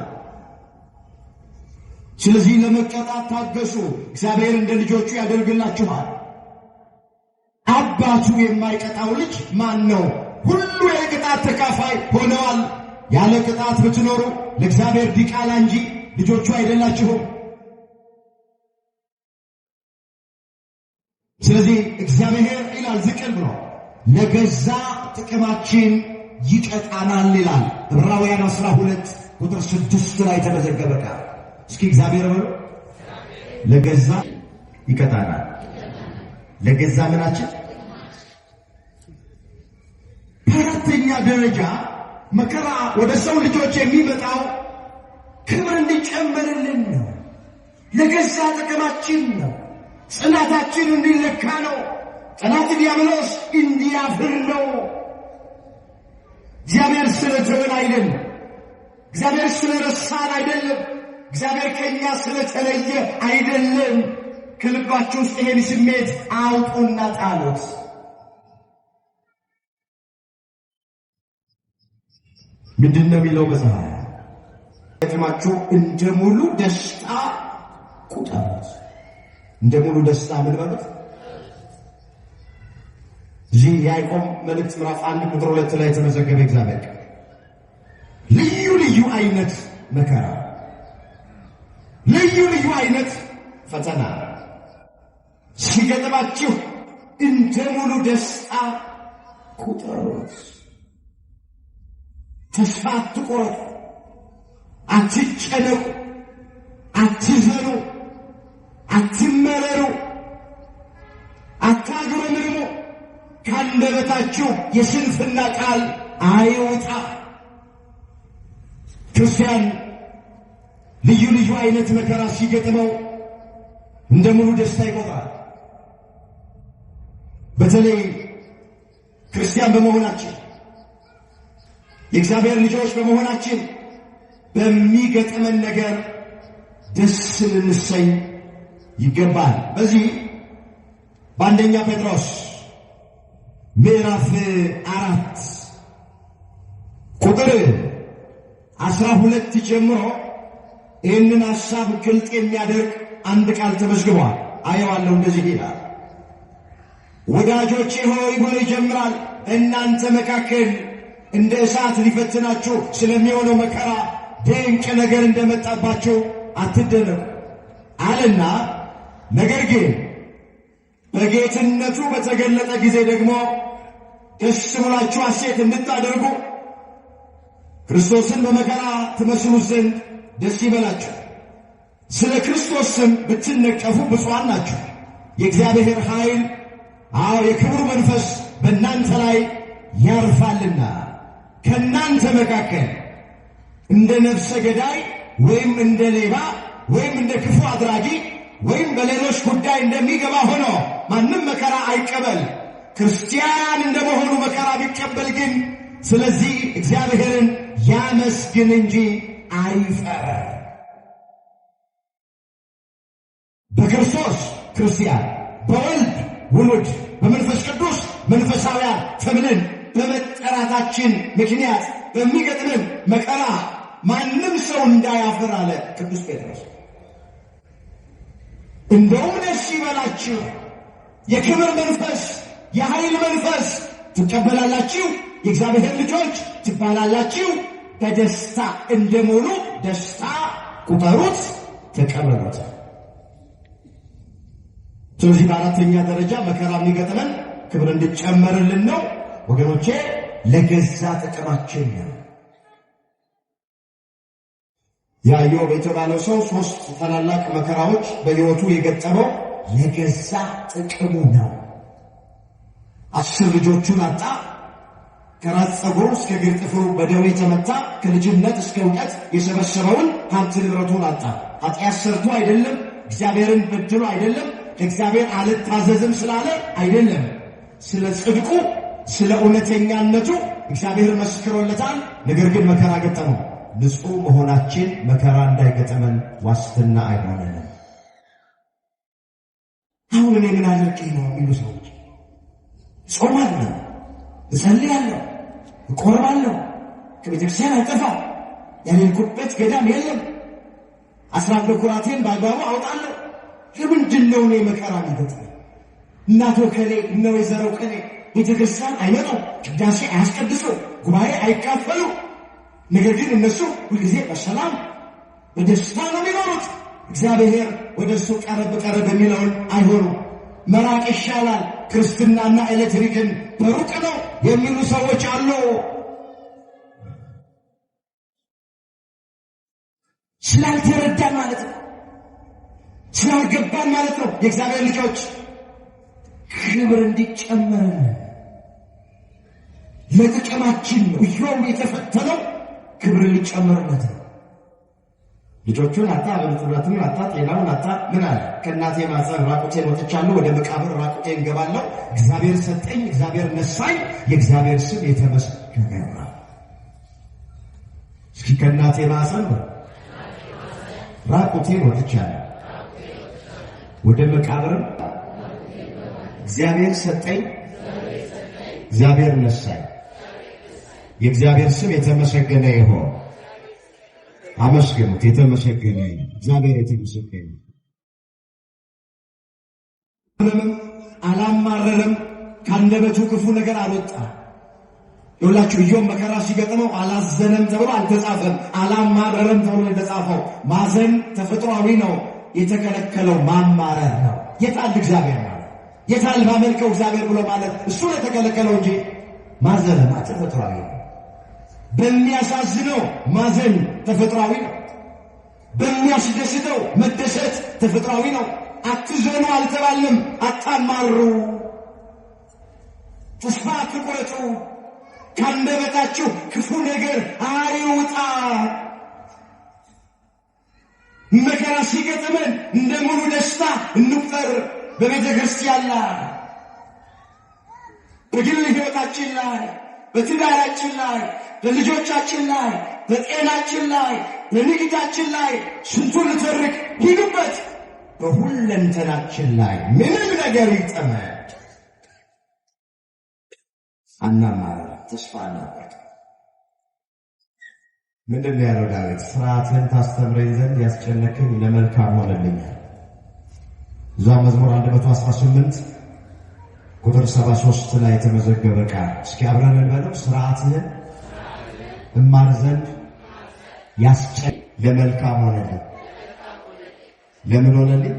ስለዚህ ለመቀጣት ታገሱ፣ እግዚአብሔር እንደ ልጆቹ ያደርግላችኋል። አባቱ የማይቀጣው ልጅ ማን ነው? ሁሉ የቅጣት ተካፋይ ሆነዋል። ያለ ቅጣት ብትኖሩ ለእግዚአብሔር ዲቃላ እንጂ ልጆቹ አይደላችሁም። ስለዚህ እግዚአብሔር ይላል ዝቅል ብሎ ለገዛ ጥቅማችን ይቀጣናል ይላል። ዕብራውያን 12 ቁጥር 6 ላይ የተመዘገበ ቃል። እስኪ እግዚአብሔር በሉ ለገዛ ይቀጣናል። ለገዛ ምናችን። በአራተኛ ደረጃ መከራ ወደ ሰው ልጆች የሚመጣው ክብር እንዲጨመርልን ነው። ለገዛ ጥቅማችን ነው። ጽናታችን እንዲለካ ነው። ጠላት ዲያብሎስ እንዲያፍር ነው። እግዚአብሔር ስለተወን አይደለም። እግዚአብሔር ስለረሳን አይደለም። እግዚአብሔር ከኛ ስለተለየ አይደለም። ከልባችሁ ውስጥ ይሄን ስሜት አውጡና ጣሉት። ምንድን ነው የሚለው መጽሐፍ? ገጥማችሁ እንደ ሙሉ ደስታ ቁጠሩት። እንደ ሙሉ ደስታ ምን በሉት? እዚህ የያዕቆብ መልእክት ምዕራፍ 1 ቁጥር 2 ላይ የተመዘገበ እግዚአብሔር ልዩ ልዩ አይነት መከራ፣ ልዩ ልዩ አይነት ፈተና ሲገጥማችሁ እንደ ሙሉ ደስታ ቁጠሩት። ተስፋ አትቆረጡ፣ አትጨነቁ፣ አትዘኑ፣ አትመረሩ፣ አታጉረምርሙ። ከአንደበታችሁ የስንፍና ቃል አይውጣ። ክርስቲያን ልዩ ልዩ አይነት መከራ ሲገጥመው እንደ ሙሉ ደስታ ይቆጥራል። በተለይ ክርስቲያን በመሆናችን የእግዚአብሔር ልጆች በመሆናችን በሚገጥመን ነገር ደስ ልንሰኝ ይገባል። በዚህ በአንደኛ ጴጥሮስ ምዕራፍ 4 ቁጥር 12 ጀምሮ ይህንን ሐሳብ ግልጥ የሚያደርግ አንድ ቃል ተመዝግቧል። አየዋለሁ። እንደዚህ ይላል፣ ወዳጆቼ ሆይ ብሎ ይጀምራል። እናንተ መካከል እንደ እሳት ሊፈትናችሁ ስለሚሆነው መከራ ድንቅ ነገር እንደመጣባችሁ አትደነቁ አለና፣ ነገር ግን በጌትነቱ በተገለጠ ጊዜ ደግሞ ደስ ብላችሁ ሐሴት እንድታደርጉ ክርስቶስን በመከራ ትመስሉ ዘንድ ደስ ይበላችሁ። ስለ ክርስቶስ ስም ብትነቀፉ ብፁዓን ናችሁ። የእግዚአብሔር ኃይል፣ አዎ የክብሩ መንፈስ በእናንተ ላይ ያርፋልና። ከእናንተ መካከል እንደ ነፍሰ ገዳይ ወይም እንደ ሌባ ወይም እንደ ክፉ አድራጊ ወይም በሌሎች ጉዳይ እንደሚገባ ሆኖ ማንም መከራ አይቀበል። ክርስቲያን እንደመሆኑ መከራ ቢቀበል ግን ስለዚህ እግዚአብሔርን ያመስግን እንጂ አይፈር። በክርስቶስ ክርስቲያን፣ በወልድ ውሉድ፣ በመንፈስ ቅዱስ መንፈሳውያን ተብለን በመጠራታችን ምክንያት በሚገጥምን መከራ ማንም ሰው እንዳያፍር አለ ቅዱስ ጴጥሮስ። እንደውም ደስ ይበላችሁ፣ የክብር መንፈስ የኃይል መንፈስ ትቀበላላችሁ፣ የእግዚአብሔር ልጆች ትባላላችሁ። በደስታ እንደሞሉ ደስታ ቁጠሩት፣ ተቀበሉት። ስለዚህ በአራተኛ ደረጃ መከራ የሚገጥመን ክብር እንዲጨመርልን ነው ወገኖቼ፣ ለገዛ ጥቅማችን ነው። ያ ኢዮብ የተባለው ሰው 3 ታላላቅ መከራዎች በሕይወቱ የገጠመው ለገዛ ጥቅሙ ነው። 10 ልጆቹን አጣ። ከራስ ፀጉሩ እስከ እግር ጥፍሩ በደዌ ተመታ። ከልጅነት እስከ እውቀት የሰበሰበውን ሀብት ንብረቱን አጣ። ኃጢአት ሰርቶ አይደለም፣ እግዚአብሔርን በድሎ አይደለም፣ ለእግዚአብሔር አልታዘዝም ስላለ አይደለም። ስለ ጽድቁ ስለ እውነተኛነቱ እግዚአብሔር መስክሮለታል። ነገር ግን መከራ ገጠመው። ንጹሕ መሆናችን መከራ እንዳይገጠመን ዋስትና አይሆነንም። አሁን እኔ ምን አድርጌ ነው የሚሉ ሰዎች፣ ጾማለሁ፣ እጸልያለሁ፣ እቆርባለሁ፣ ከቤተክርስቲያን አልጠፋም፣ ያልሄድኩበት ገዳም የለም፣ 11 በኩራቴን በአግባቡ አውጣለሁ። ለምንድን ነው እኔ መከራ የሚገጥመኝ? እናቶ ከሌ እነ ወይዘሮ ከሌ ቤተክርስቲያን አይመጡ፣ ቅዳሴ አያስቀድሱ፣ ጉባኤ አይካፈሉ። ነገር ግን እነሱ ሁልጊዜ በሰላም በደስታ ነው የሚኖሩት። እግዚአብሔር ወደ እሱ ቀረብ ቀረብ የሚለውን አይሆኑ። መራቅ ይሻላል፣ ክርስትናና ኤሌክትሪክን በሩቅ ነው የሚሉ ሰዎች አሉ። ስላልተረዳን ማለት ነው፣ ስላልገባን ማለት ነው። የእግዚአብሔር ልጆች ክብር እንዲጨመርልን ለጥቅማችን ነው። ኢዮብ የተፈተነው ክብር ሊጨመርለት ነው። ልጆቹን አጣ፣ ንብረቱን አጣ፣ ጤናውን አጣ። ምን አለ? ከእናቴ ማኅፀን ራቁቴን ወጥቻለሁ፣ ወደ መቃብር ራቁቴን እገባለሁ። እግዚአብሔር ሰጠኝ፣ እግዚአብሔር ነሳኝ፣ የእግዚአብሔር ስም የተመሰገነ ይሁን። እስከ እስኪ ከእናቴ ማኅፀን ራቁቴን ወጥቻለሁ፣ ወደ መቃብርም እግዚአብሔር ሰጠኝ፣ እግዚአብሔር ነሳኝ። የእግዚአብሔር ስም የተመሰገነ ይሁን። አመስግኑት። የተመሰገነ እግዚአብሔር የተመሰገነ። አላማረረም፣ ካንደበቱ ክፉ ነገር አልወጣም። ይኸውላችሁ ኢዮብ መከራ ሲገጥመው አላዘነም ተብሎ አልተጻፈም። አላማረረም ተብሎ የተጻፈው። ማዘን ተፈጥሯዊ ነው። የተከለከለው ማማረር ነው። የታል እግዚአብሔር ማለት፣ የታል ባመልከው እግዚአብሔር ብሎ ማለት እሱ የተከለከለው እንጂ ማዘንማ ተፈጥሯዊ ነው። በሚያሳዝነው ማዘን ተፈጥሯዊ ነው። በሚያስደስተው መደሰት ተፈጥሯዊ ነው። አትዘኑ አልተባልንም። አታማሩ፣ ተስፋ አትቁረጡ፣ ካንደበታችሁ ክፉ ነገር አይውጣ። መከራ ሲገጥመን እንደ ሙሉ ደስታ እንቁጠር። በቤተ ክርስቲያን ላይ፣ በግል ሕይወታችን ላይ፣ በትዳራችን ላይ፣ በልጆቻችን ላይ፣ በጤናችን ላይ፣ በንግዳችን ላይ፣ ስንቱን ልተርክ ሂዱበት። በሁለንተናችን ላይ ምንም ነገር ይጠመን አናማረር፣ ተስፋ አናቆርጥ። ምንድን ነው ያለው ዳዊት? ስርዓትህን ታስተምረኝ ዘንድ ያስጨነቅኝ ለመልካም ሆነልኛል። እዛ መዝሙር 118 ቁጥር 73 ላይ የተመዘገበ ቃል እስኪ አብረን እንበለው። ስርዓትህን እማር ዘንድ ያስጨነቅኝ ለመልካም ሆነልኝ። ለምን ሆነልኝ?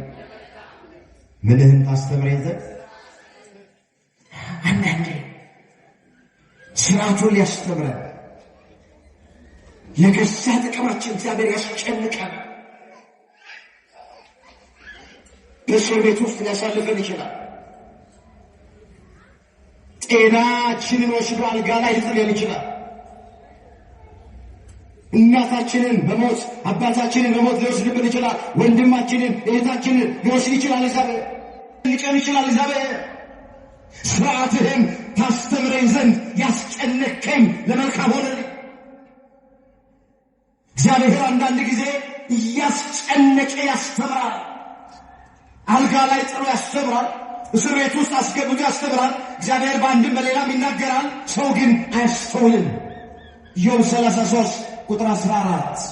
ምንህን ታስተምረኝ ዘንድ። አንዳንዴ ስርዓቱን ሊያስተምረን ለገዛ ጥቅማችን እግዚአብሔር ያስጨንቀን። በእስር ቤት ውስጥ ሊያሳልፈን ይችላል። ጤናችንን ወስዶ አልጋ ላይ ሊጥለን ይችላል። እናታችንን በሞት፣ አባታችንን በሞት ሊወስድብን ይችላል። ወንድማችንን፣ እህታችንን ሊወስድ ይችላል። እግዚአብሔር ሊቀን ይችላል። እግዚአብሔር ስርዓትህን ታስተምረኝ ዘንድ ያስጨነከኝ ለመልካም ሆነልኝ። እግዚአብሔር አንዳንድ ጊዜ እያስጨነቀ ያስተምራል። አልጋ ላይ ጥሎ ያስተምራል። እስር ቤት ውስጥ አስገብቶ ያስተምራል። እግዚአብሔር በአንድም በሌላም ይናገራል። ሰው ግን አያስተውልም። ኢዮብ 33 ቁጥር 14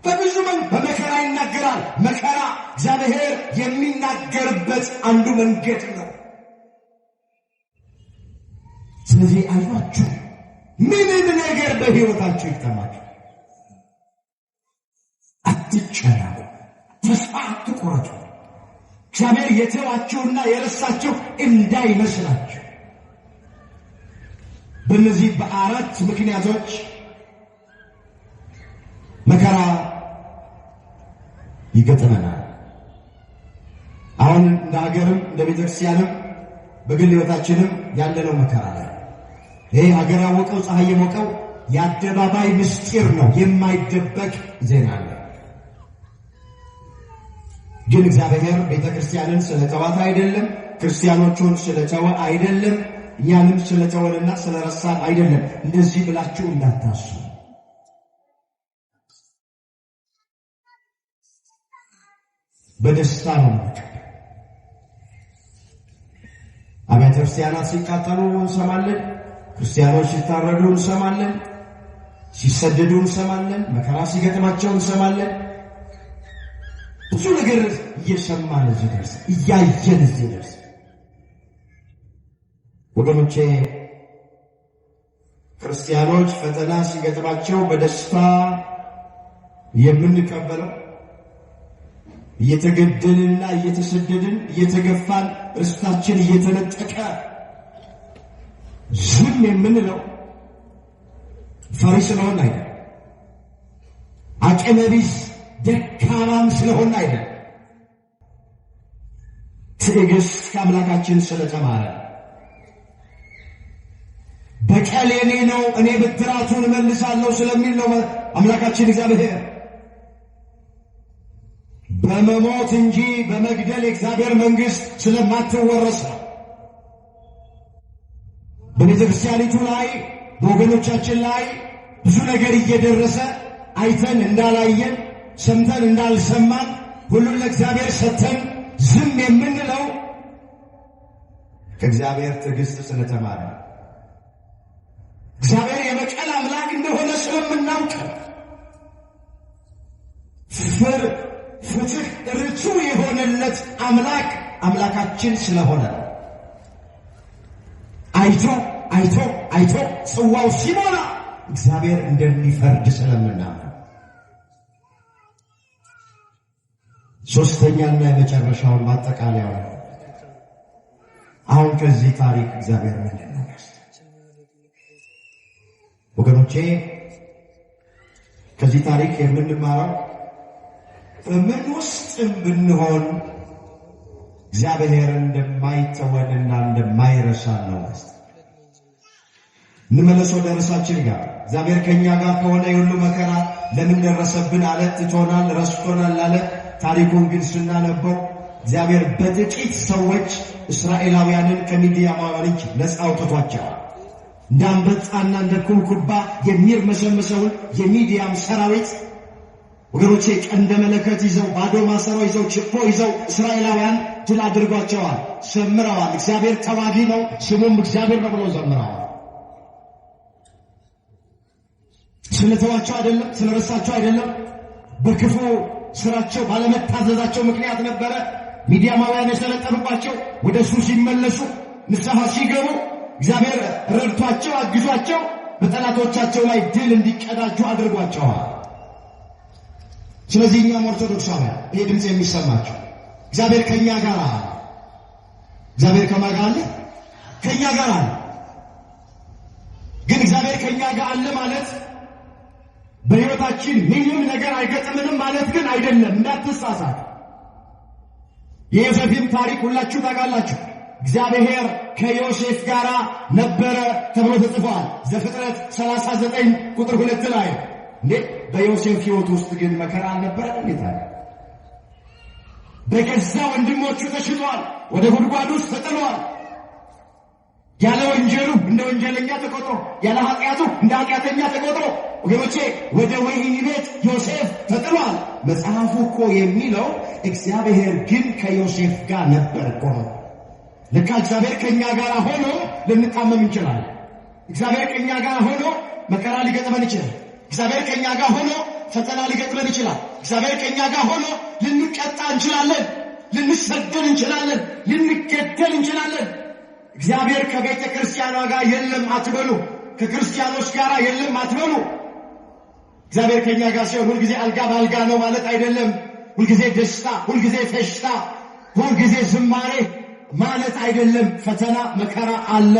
በብዙ በመከራ ይናገራል። መከራ እግዚአብሔር የሚናገርበት አንዱ መንገድ ነው። ስለዚህ አይዟችሁ፣ ምንም ነገር በሕይወታችሁ ይግጠማችሁ፣ አትጨነቁ፣ ተስፋ አትቆረጡ። እግዚአብሔር የተዋችሁና የረሳችሁ እንዳይመስላችሁ። በእነዚህ በአራት ምክንያቶች መከራ ይገጥመናል። አሁን እንደ ሀገርም እንደ ቤተክርስቲያንም በግል ሕይወታችንም ያለነው መከራ ላይ ይሄ ሀገር ያወቀው ፀሐይ የሞቀው የአደባባይ ምስጢር ነው፣ የማይደበቅ ዜና ነው። ግን እግዚአብሔር ቤተክርስቲያንን ስለተዋት አይደለም፣ ክርስቲያኖቹን ስለተወ አይደለም፣ እኛንም ስለተወንና ስለረሳን አይደለም። እንደዚህ ብላችሁ እንዳታስቡ። በደስታ ነው። አብያተ ክርስቲያናት ሲቃጠሉ እንሰማለን። ክርስቲያኖች ሲታረዱ እንሰማለን። ሲሰደዱ እንሰማለን። መከራ ሲገጥማቸው እንሰማለን። ብዙ ነገር እየሰማን እዚህ ደርስ፣ እያየን እዚህ ደርስ። ወገኖቼ፣ ክርስቲያኖች ፈተና ሲገጥማቸው በደስታ የምንቀበለው፣ እየተገደልንና እየተሰደድን፣ እየተገፋን፣ ርስታችን እየተነጠቀ ዝም የምንለው ፈሪ ስለሆን አይደል፣ አቅመቢስ ደካማም ስለሆን አይደል፣ ትዕግስት ከአምላካችን ስለተማረ፣ በቀል የኔ ነው፣ እኔ ብድራቱን እመልሳለሁ ስለሚል ነው አምላካችን እግዚአብሔር። በመሞት እንጂ በመግደል የእግዚአብሔር መንግሥት ስለማትወረስ ነው። በቤተ ክርስቲያኒቱ ላይ፣ በወገኖቻችን ላይ፣ ብዙ ነገር እየደረሰ አይተን እንዳላየን ሰምተን እንዳልሰማን ሁሉን ለእግዚአብሔር ሰጥተን ዝም የምንለው ከእግዚአብሔር ትዕግስት ስለተማረ እግዚአብሔር የበቀል አምላክ እንደሆነ ስለምናውቅ ፍትህ ርቱዕ የሆነለት አምላክ አምላካችን ስለሆነ አይቶ አይቶ አይቶ ጽዋው ሲሞላ እግዚአብሔር እንደሚፈርድ ስለምናምን። ሶስተኛና የመጨረሻውን ማጠቃለያው አሁን ከዚህ ታሪክ እግዚአብሔር ምንድን ነው ወገኖቼ? ከዚህ ታሪክ የምንማረው በምን ውስጥም ብንሆን እግዚአብሔር እንደማይተወንና እንደማይረሳን ነው። እንመለስ ወደ ርዕሳችን ጋር። እግዚአብሔር ከኛ ጋር ከሆነ የሁሉ መከራ ለምን ደረሰብን አለ፣ ትቶናል፣ ረስቶናል አለ። ታሪኩን ግን ስናነበው እግዚአብሔር በጥቂት ሰዎች እስራኤላውያንን ከሚዲያማውያን እጅ ነፃ አውጥቷቸዋል። እንደ አንበጣና እንደ ኩብኩባ የሚርመሰመሰውን የሚዲያም ሰራዊት ወገኖቼ ቀንደ መለከት ይዘው ባዶ ማሰሮ ይዘው ችቦ ይዘው እስራኤላውያን ድል አድርጓቸዋል፣ ዘምረዋል። እግዚአብሔር ተዋጊ ነው፣ ስሙም እግዚአብሔር ነው ብለው ዘምረዋል። ስለተዋቸው አይደለም፣ ስለረሳቸው አይደለም። በክፉ ስራቸው ባለመታዘዛቸው ምክንያት ነበረ ሚዲያማውያን የሰለጠኑባቸው። ወደ እሱ ሲመለሱ ንስሐ ሲገቡ እግዚአብሔር ረድቷቸው አግዟቸው በጠላቶቻቸው ላይ ድል እንዲቀዳጁ አድርጓቸዋል። ስለዚህ እኛም ኦርቶዶክሳውያን ይሄ ድምፅ የሚሰማቸው እግዚአብሔር ከኛ ጋር አለ። እግዚአብሔር ከማን ጋር አለ? ከኛ ጋር አለ። ግን እግዚአብሔር ከኛ ጋር አለ ማለት በሕይወታችን ምንም ነገር አይገጥምንም ማለት ግን አይደለም። እንዳትሳሳት። የዮሴፍን ታሪክ ሁላችሁ ታውቃላችሁ። እግዚአብሔር ከዮሴፍ ጋር ነበረ ተብሎ ተጽፏል። ዘፍጥረት 39 ቁጥር 2 ላይ። እንዴ በዮሴፍ ሕይወት ውስጥ ግን መከራ አልነበረም? እንዴት አለ? በገዛ ወንድሞቹ ተሽጧል። ወደ ጉድጓድ ውስጥ ተጥሏል። ያለ ወንጀሉ እንደ ወንጀለኛ ተቆጥሮ፣ ያለ ኃጢአቱ እንደ ኃጢአተኛ ተቆጥሮ ወገኖቼ ወደ ወህኒ ቤት ዮሴፍ ተጥሏል። መጽሐፉ እኮ የሚለው እግዚአብሔር ግን ከዮሴፍ ጋር ነበር እኮ ነው። ለካ እግዚአብሔር ከኛ ጋር ሆኖ ልንታመም እንችላለን። እግዚአብሔር ከኛ ጋር ሆኖ መከራ ሊገጥመን ይችላል። እግዚአብሔር ከኛ ጋር ሆኖ ፈተና ሊገጥመን ይችላል። እግዚአብሔር ከኛ ጋር ሆኖ ልንቀጣ እንችላለን። ልንሰደድ እንችላለን። ልንገደል እንችላለን። እግዚአብሔር ከቤተ ክርስቲያኗ ጋር የለም አትበሉ። ከክርስቲያኖች ጋር የለም አትበሉ። እግዚአብሔር ከኛ ጋር ሲሆን ሁልጊዜ አልጋ በአልጋ ነው ማለት አይደለም። ሁልጊዜ ደስታ፣ ሁልጊዜ ፌሽታ፣ ሁልጊዜ ዝማሬ ማለት አይደለም። ፈተና መከራ አለ።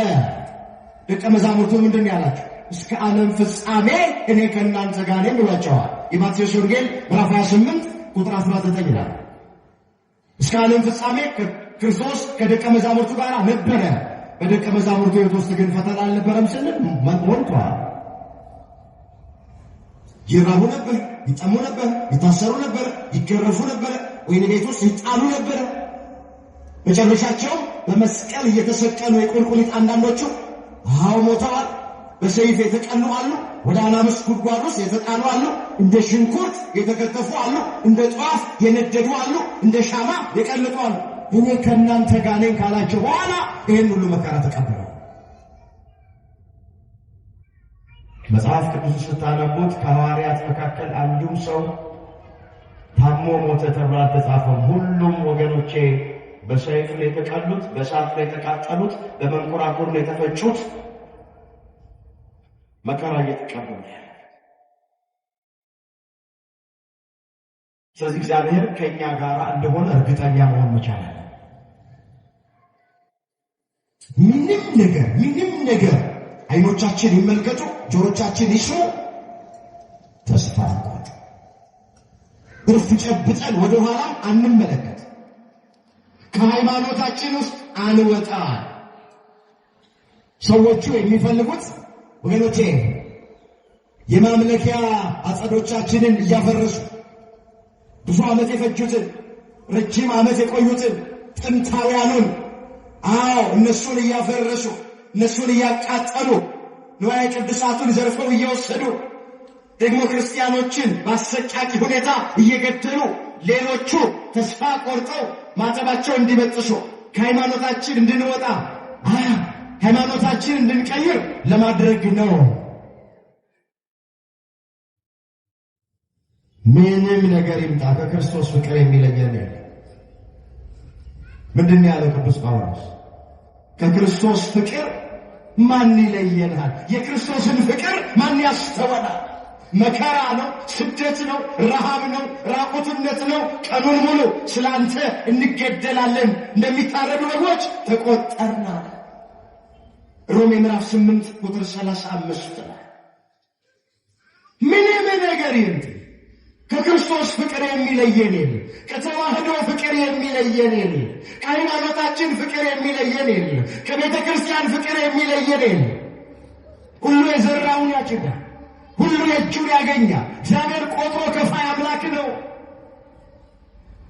ደቀ መዛሙርቱ ምንድን ነው ያላቸው? እስከ ዓለም ፍጻሜ እኔ ከእናንተ ጋር ነኝ ብሏቸዋል። የማቴዎስ ወንጌል ምዕራፍ 28 ቁጥር 19 ይላል። እስከ ዓለም ፍጻሜ ክርስቶስ ከደቀ መዛሙርቱ ጋር ነበረ። በደቀ መዛሙርቱ ሕይወት ውስጥ ግን ፈተና አልነበረም ስንል ሞልቷል። ይራቡ ነበር፣ ይጠሙ ነበር፣ ይታሰሩ ነበር፣ ይገረፉ ነበር፣ ወህኒ ቤት ውስጥ ይጣሉ ነበር። መጨረሻቸው በመስቀል እየተሰቀሉ የቁልቁሊት አንዳንዶቹ አዎ ሞተዋል። በሰይፍ የተቀሉ አሉ። ወደ አናብስት ጉድጓድ ውስጥ የተጣሉ አሉ። እንደ ሽንኩርት የተከተፉ አሉ። እንደ ጧፍ የነደዱ አሉ። እንደ ሻማ የቀለጡ አሉ። እኔ ከእናንተ ጋር ነኝ ካላቸው በኋላ ይህን ሁሉ መከራ ተቀበሉ። መጽሐፍ ቅዱስ ስታነቡት ከሐዋርያት መካከል አንዱም ሰው ታሞ ሞተ ተብሎ አልተጻፈም። ሁሉም ወገኖቼ በሰይፍ ነው የተቀሉት፣ በእሳት ነው የተቃጠሉት፣ በመንኮራኩር ነው የተፈጩት። መከራ እየተቀበሉ። ስለዚህ እግዚአብሔር ከኛ ጋር እንደሆነ እርግጠኛ መሆን መቻል አለ። ምንም ነገር ምንም ነገር አይኖቻችን ይመልከቱ፣ ጆሮቻችን ይስሙ፣ ተስፋ አንቆርጥ። እርፍ ጨብጠን ወደ ኋላ አንመለከት። ከሃይማኖታችን ውስጥ አንወጣ። ሰዎቹ የሚፈልጉት ወገኖቼ የማምለኪያ አጸዶቻችንን እያፈረሱ ብዙ ዓመት የፈጁትን ረጅም ዓመት የቆዩትን ጥንታውያኑን፣ አዎ እነሱን እያፈረሱ እነሱን እያቃጠሉ ንዋየ ቅድሳቱን ዘርፈው እየወሰዱ ደግሞ ክርስቲያኖችን በአሰቃቂ ሁኔታ እየገደሉ ሌሎቹ ተስፋ ቆርጠው ማተባቸው እንዲበጥሱ ከሃይማኖታችን እንድንወጣ ሃይማኖታችን እንድንቀይር ለማድረግ ነው። ምንም ነገር ይምጣ ከክርስቶስ ፍቅር የሚለየን የለም። ምንድን ነው ያለው ቅዱስ ጳውሎስ? ከክርስቶስ ፍቅር ማን ይለየናል? የክርስቶስን ፍቅር ማን ያስተወናል? መከራ ነው፣ ስደት ነው፣ ረሃብ ነው፣ ራቁትነት ነው። ቀኑን ሙሉ ስላንተ እንገደላለን፣ እንደሚታረዱ በጎች ተቆጠርናል። ሮሜ ምዕራፍ 8 ቁጥር 35 ላይ ምንም ነገር ይምጣ ከክርስቶስ ፍቅር የሚለየን የለም። ከተዋህዶ ፍቅር የሚለየን የለም። ከሃይማኖታችን ፍቅር የሚለየን የለም። ከቤተ ክርስቲያን ፍቅር የሚለየን የለም። ሁሉ የዘራውን ያጭዳል። ሁሉ የእጁን ያገኛል። እግዚአብሔር ቆጥሮ ከፋይ አምላክ ነው።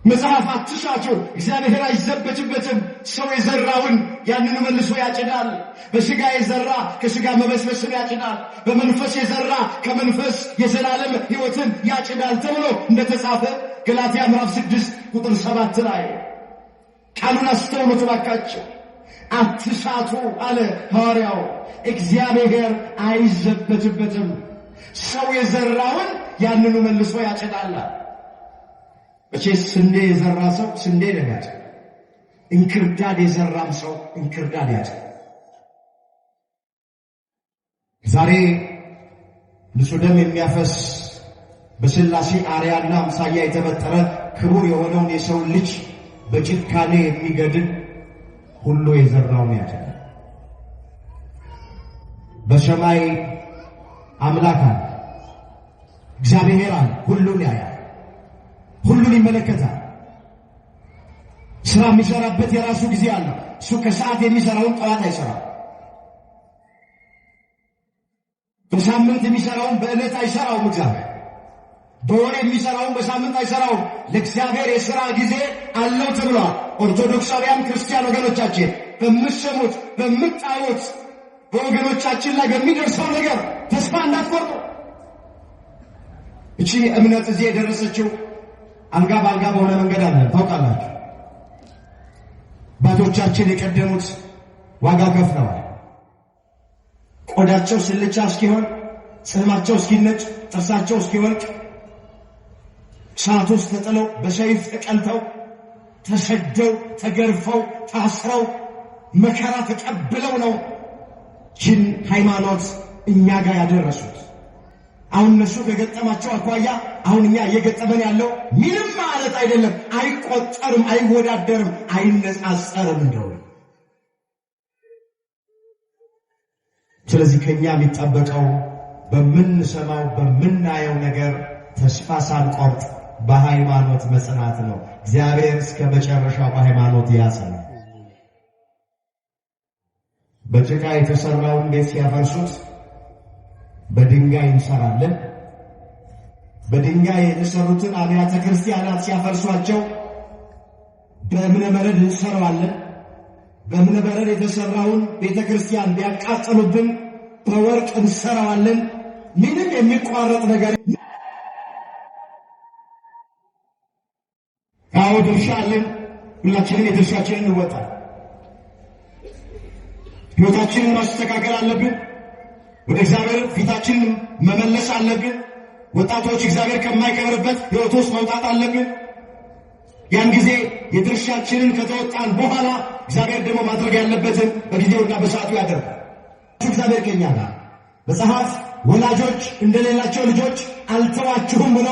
መጽሐፍ አትሳቱ፣ እግዚአብሔር አይዘበትበትም። ሰው የዘራውን ያንኑ መልሶ ያጭዳል። በስጋ የዘራ ከስጋ መበስበስን ያጭዳል፣ በመንፈስ የዘራ ከመንፈስ የዘላለም ሕይወትን ያጭዳል ተብሎ እንደተጻፈ ገላትያ ምዕራፍ 6 ቁጥር 7 ላይ ቃሉን አስተውሉት እባካችሁ። አትሳቱ አለ ሐዋርያው፣ እግዚአብሔር አይዘበትበትም። ሰው የዘራውን ያንኑ መልሶ ያጭዳል። መቼስ ስንዴ የዘራ ሰው ስንዴ ነው የሚያጭድ። እንክርዳድ የዘራም ሰው እንክርዳድ ያጭዳል። ዛሬ ንጹሕ ደም የሚያፈስ በሥላሴ አርአያና አምሳያ የተፈጠረ ክቡር የሆነውን የሰው ልጅ በጭካኔ የሚገድል ሁሉ የዘራውን ያጭዳል። በሰማይ አምላክ አለ፣ እግዚአብሔር አለ። ሁሉን ያያል፣ ሁሉን ይመለከታል። ስራ የሚሰራበት የራሱ ጊዜ አለው። እሱ ከሰዓት የሚሰራውን ጠዋት አይሰራም። በሳምንት የሚሰራውን በዕለት አይሰራውም። እግዚአብሔር በወር የሚሰራውን በሳምንት አይሰራውም። ለእግዚአብሔር የሥራ ጊዜ አለው ተብሏል። ኦርቶዶክሳውያን ክርስቲያን ወገኖቻችን በምትሰሙት በምታዩት በወገኖቻችን ላይ በሚደርሰው ነገር ተስፋ እንዳትቆርጡ። እቺ እምነት እዚህ የደረሰችው አልጋ በአልጋ በሆነ መንገድ አለ። ታውቃላችሁ፣ አባቶቻችን የቀደሙት ዋጋ ከፍለዋል። ቆዳቸው ስልቻ እስኪሆን፣ ጽሕማቸው እስኪነጭ፣ ጥርሳቸው እስኪወልቅ እሳት ውስጥ ተጥለው በሰይፍ ተቀልተው ተሰደው ተገርፈው ታስረው መከራ ተቀብለው ነው ይህን ሃይማኖት እኛ ጋር ያደረሱት። አሁን እነሱ ከገጠማቸው አኳያ አሁን እኛ እየገጠመን ያለው ምንም ማለት አይደለም። አይቆጠርም፣ አይወዳደርም፣ አይነጻጸርም እንደው። ስለዚህ ከኛ የሚጠበቀው በምንሰማው በምናየው ነገር ተስፋ ሳንቆርጥ በሃይማኖት መጽናት ነው። እግዚአብሔር እስከ መጨረሻው በሃይማኖት ያጽናል። በጭቃ የተሰራውን ቤት ሲያፈርሱት በድንጋይ እንሰራለን። በድንጋይ የተሰሩትን አብያተ ክርስቲያናት ሲያፈርሷቸው በእብነ በረድ እንሰራዋለን። በእብነ በረድ የተሰራውን ቤተ ክርስቲያን ቢያቃጥሉብን በወርቅ እንሰራዋለን። ምንም የሚቋረጥ ነገር አዎ ድርሻ አለን። ሁላችንም የድርሻችንን እንወጣለን። ሕይወታችንን ማስተካከል አለብን። ወደ እግዚአብሔር ፊታችንን መመለስ አለብን። ወጣቶች እግዚአብሔር ከማይከብርበት ሕይወት ውስጥ መውጣት አለብን። ያን ጊዜ የድርሻችንን ከተወጣን በኋላ እግዚአብሔር ደግሞ ማድረግ ያለበትን በጊዜውና በሰዓቱ ያደርጋል። እግዚአብሔር ከኛ ጋር መጽሐፍ ወላጆች እንደሌላቸው ልጆች አልተዋችሁም ብሎ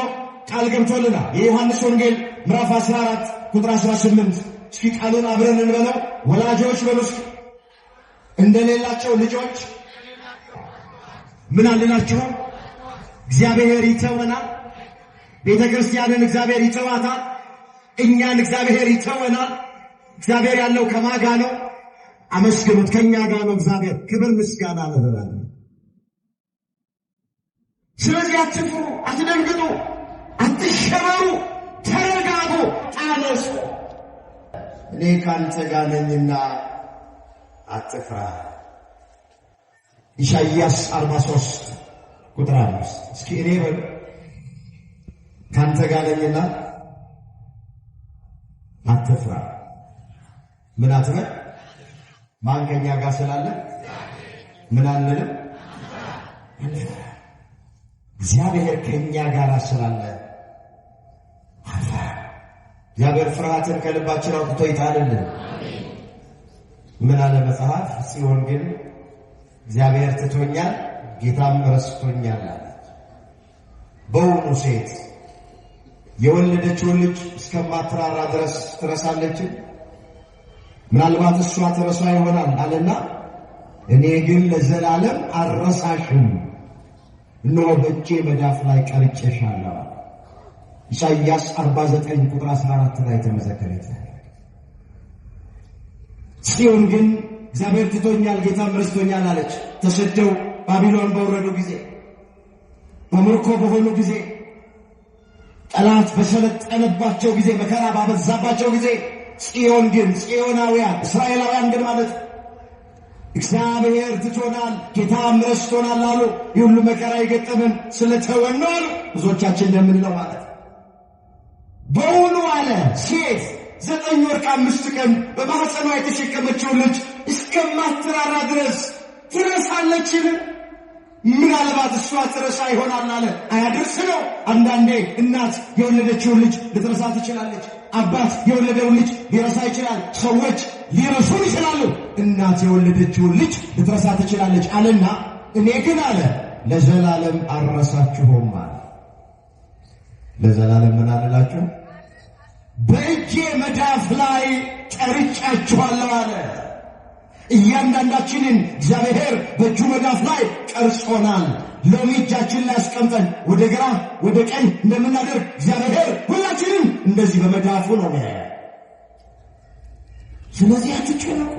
ቃል ገብቶልናል። የዮሐንስ ወንጌል ምዕራፍ 14 ቁጥር 18 እስኪ ቃሉን አብረን እንበለው። ወላጆች በሉ እስኪ እንደሌላቸው ልጆች ምን አልላችሁም? እግዚአብሔር ይተወናል። ቤተ ክርስቲያንን እግዚአብሔር ይተዋታል። እኛን እግዚአብሔር ይተወናል። እግዚአብሔር ያለው ከማጋ ነው። አመስግኑት። ከኛ ጋር ነው እግዚአብሔር። ክብር ምስጋና ለዘላለም። ስለዚህ አትፍሩ፣ አትደንግጡ፣ አትሸበሩ፣ ተረጋጉ፣ ታነሱ። እኔ ካንተ ጋር ነኝና አትፍራ። ኢሳይያስ 43 ቁጥር 5 እስኪ እኔ በሉ ካንተ ጋር ነኝና አትፍራ። ምን አትበል? ማን ከኛ ጋር ስላለ ምን አንልም? እግዚአብሔር ከኛ ጋር ስላለ አንፈራ። እግዚአብሔር ፍርሃትን ከልባችን አውጥቶ ይጣልልን። ምን አለ መጽሐፍ? ጽዮን ግን እግዚአብሔር ትቶኛል ጌታም ረስቶኛል አለች። በውኑ ሴት የወለደችውን ልጅ እስከማትራራ ድረስ ትረሳለችን? ምናልባት እሷ ትረሳ ይሆናል አለና እኔ ግን ለዘላለም አልረሳሽም፣ እነሆ በእጄ መዳፍ ላይ ቀርጬሻለሁ። ኢሳይያስ 49 ቁጥር 14 ላይ ተመዘገበ። ጽዮን ግን እግዚአብሔር ትቶኛል ጌታም ረስቶኛል አለች። ተሰደው ባቢሎን በወረዱ ጊዜ፣ በምርኮ በሆኑ ጊዜ፣ ጠላት በሰለጠነባቸው ጊዜ፣ መከራ ባበዛባቸው ጊዜ ጽዮን ግን ጽዮናውያን እስራኤላውያን ግን ማለት እግዚአብሔር ትቶናል ጌታም ረስቶናል አሉ። ይህ ሁሉ መከራ የገጠመን ስለተወን ነው አሉ። ብዙዎቻችን እንደምንለው ማለት በውኑ አለ ሴት 9 ወር ከ5 ቀን በማህፀኗ የተሸከመችውን ልጅ እስከማትራራ ድረስ ትረሳለችን? ምናልባት እሷ ትረሳ ይሆናል አለ። አያደርስ ነው። አንዳንዴ እናት የወለደችውን ልጅ ልትረሳ ትችላለች። አባት የወለደውን ልጅ ሊረሳ ይችላል። ሰዎች ሊረሱን ይችላሉ። እናት የወለደችውን ልጅ ልትረሳ ትችላለች አለና እኔ ግን አለ ለዘላለም አልረሳችሁም አለ። ለዘላለም ምን አልላችሁ? በእጄ መዳፍ ላይ ቀርጫችኋለሁ አለ። እያንዳንዳችንን እግዚአብሔር በእጁ መዳፍ ላይ ቀርጾናል። ሎሚ እጃችን ላይ አስቀምጠን ወደ ግራ ወደ ቀኝ እንደምናደርግ እግዚአብሔር ሁላችንም እንደዚህ በመዳፉ ነው የሚያየን። ስለዚህ አትጨነቁ።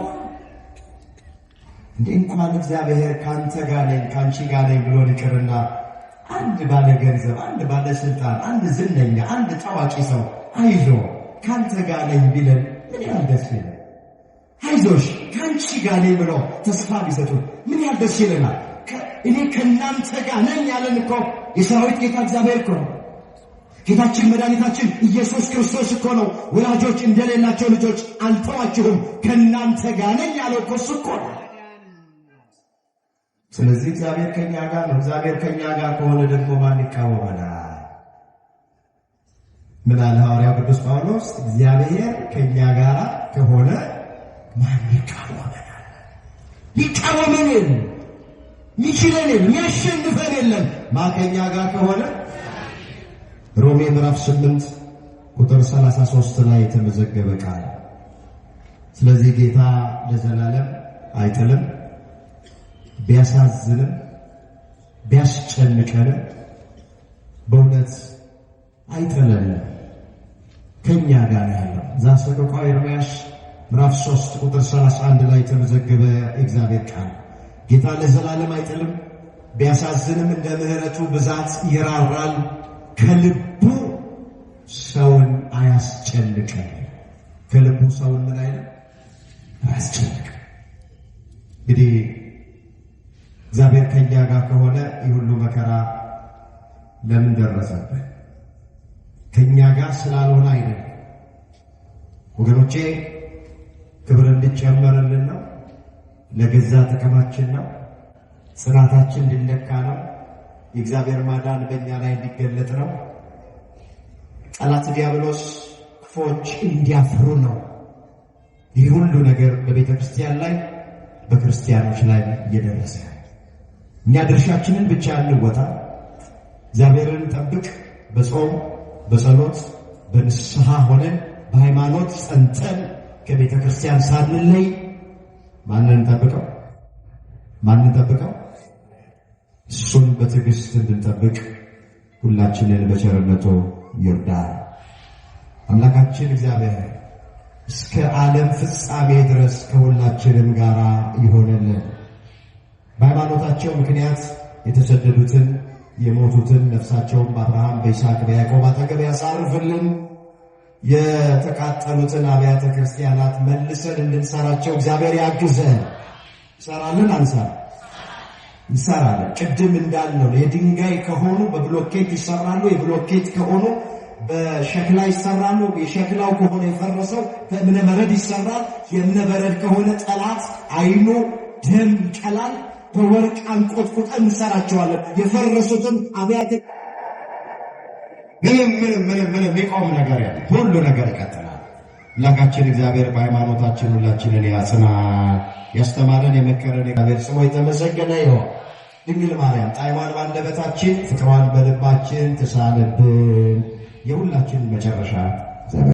እንዴ እንኳን እግዚአብሔር ካንተ ጋር ነኝ ካንቺ ጋር ነኝ ብሎ ይቅርና አንድ ባለ ገንዘብ፣ አንድ ባለ ስልጣን፣ አንድ ዝነኛ፣ አንድ ታዋቂ ሰው አይዞ ካንተ ጋር ነኝ ቢለን ምን ያህል ደስ ይላል? አይዞሽ ካንቺ ጋር ነኝ ብሎ ተስፋ ቢሰጡን ምን ያህል ደስ ይለናል? እኔ ከናንተ ጋር ነኝ ያለን እኮ የሰራዊት ጌታ እግዚአብሔር እኮ ነው። ጌታችን መድኃኒታችን ኢየሱስ ክርስቶስ እኮ ነው። ወላጆች እንደሌላቸው ልጆች አልተዋችሁም ከናንተ ጋር ነኝ ያለው እኮ እሱ እኮ ነው። ስለዚህ እግዚአብሔር ከኛ ጋር ነው። እግዚአብሔር ከኛ ጋር ከሆነ ደግሞ ማን ይቃወመናል? ምን አለ ሐዋርያው ቅዱስ ጳውሎስ? እግዚአብሔር ከኛ ጋር ከሆነ ማን ይቃወመናል? ሊቃወመን የለም፣ ሚችለን የለም፣ የሚያሸንፈን የለም። ማን ከኛ ጋር ከሆነ? ሮሜ ምዕራፍ 8 ቁጥር 33 ላይ የተመዘገበ ቃል። ስለዚህ ጌታ ለዘላለም አይጥልም። ቢያሳዝንም ቢያስጨንቀንም በእውነት አይጥለንም፣ ከኛ ጋር ያለው። ዘሰቆቃወ ኤርምያስ ምዕራፍ 3 ቁጥር 31 ላይ የተመዘገበ እግዚአብሔር ቃል። ጌታ ለዘላለም አይጥልም፣ ቢያሳዝንም እንደ ምሕረቱ ብዛት ይራራል፣ ከልቡ ሰውን አያስጨንቅም። ከልቡ ሰውን ምን አይልም? አያስጨንቅም። እንግዲህ እግዚአብሔር ከኛ ጋር ከሆነ ይህ ሁሉ መከራ ለምን ደረሰብን? ከኛ ጋር ስላልሆነ አይደለም ወገኖቼ። ክብር እንዲጨመርልን ነው፣ ለገዛ ጥቅማችን ነው፣ ጽናታችን እንዲለካ ነው፣ የእግዚአብሔር ማዳን በእኛ ላይ እንዲገለጥ ነው፣ ጠላት ዲያብሎስ ክፎች እንዲያፍሩ ነው። ይህ ሁሉ ነገር በቤተክርስቲያን ላይ በክርስቲያኖች ላይ እየደረሰ እኛ ድርሻችንን ብቻ እንወጣ፣ እግዚአብሔርን ጠብቅ። በጾም በጸሎት በንስሐ ሆነን በሃይማኖት ጸንተን ከቤተክርስቲያን ሳንለይ ማንን ጠብቀው? ማንን ጠብቀው? እሱን በትዕግስት እንድንጠብቅ ሁላችንን በቸርነቱ ይርዳል። አምላካችን እግዚአብሔር እስከ ዓለም ፍጻሜ ድረስ ከሁላችንም ጋር ይሆንልን። በሃይማኖታቸው ምክንያት የተሰደዱትን የሞቱትን ነፍሳቸውን በአብርሃም በይስሐቅ በያዕቆብ አጠገብ ያሳርፍልን። የተቃጠሉትን አብያተ ክርስቲያናት መልሰን እንድንሰራቸው እግዚአብሔር ያግዘን። እንሰራለን አንሰራ? እንሰራለን። ቅድም እንዳልነው የድንጋይ ከሆኑ በብሎኬት ይሰራሉ። የብሎኬት ከሆኑ በሸክላ ይሰራሉ። የሸክላው ከሆነ የፈረሰው በእብነ በረድ ይሰራል። የእብነ በረድ ከሆነ ጠላት አይኑ ደም ይቀላል። በወርቅ አንቆጥቁጠን እንሰራቸዋለን። የፈረሱትን አብያተ ምንም ምንም ምንም ምንም የሚቆም ነገር ያለ ሁሉ ነገር ይቀጥላል። አምላካችን እግዚአብሔር በሃይማኖታችን ሁላችንን ያጽናል። ያስተማረን የመከረን እግዚአብሔር ስሙ የተመሰገነ ይሁን። ድንግል ማርያም ጣዕሟን ባንደበታችን ፍቅሯን በልባችን ትሳልብን። የሁላችን መጨረሻ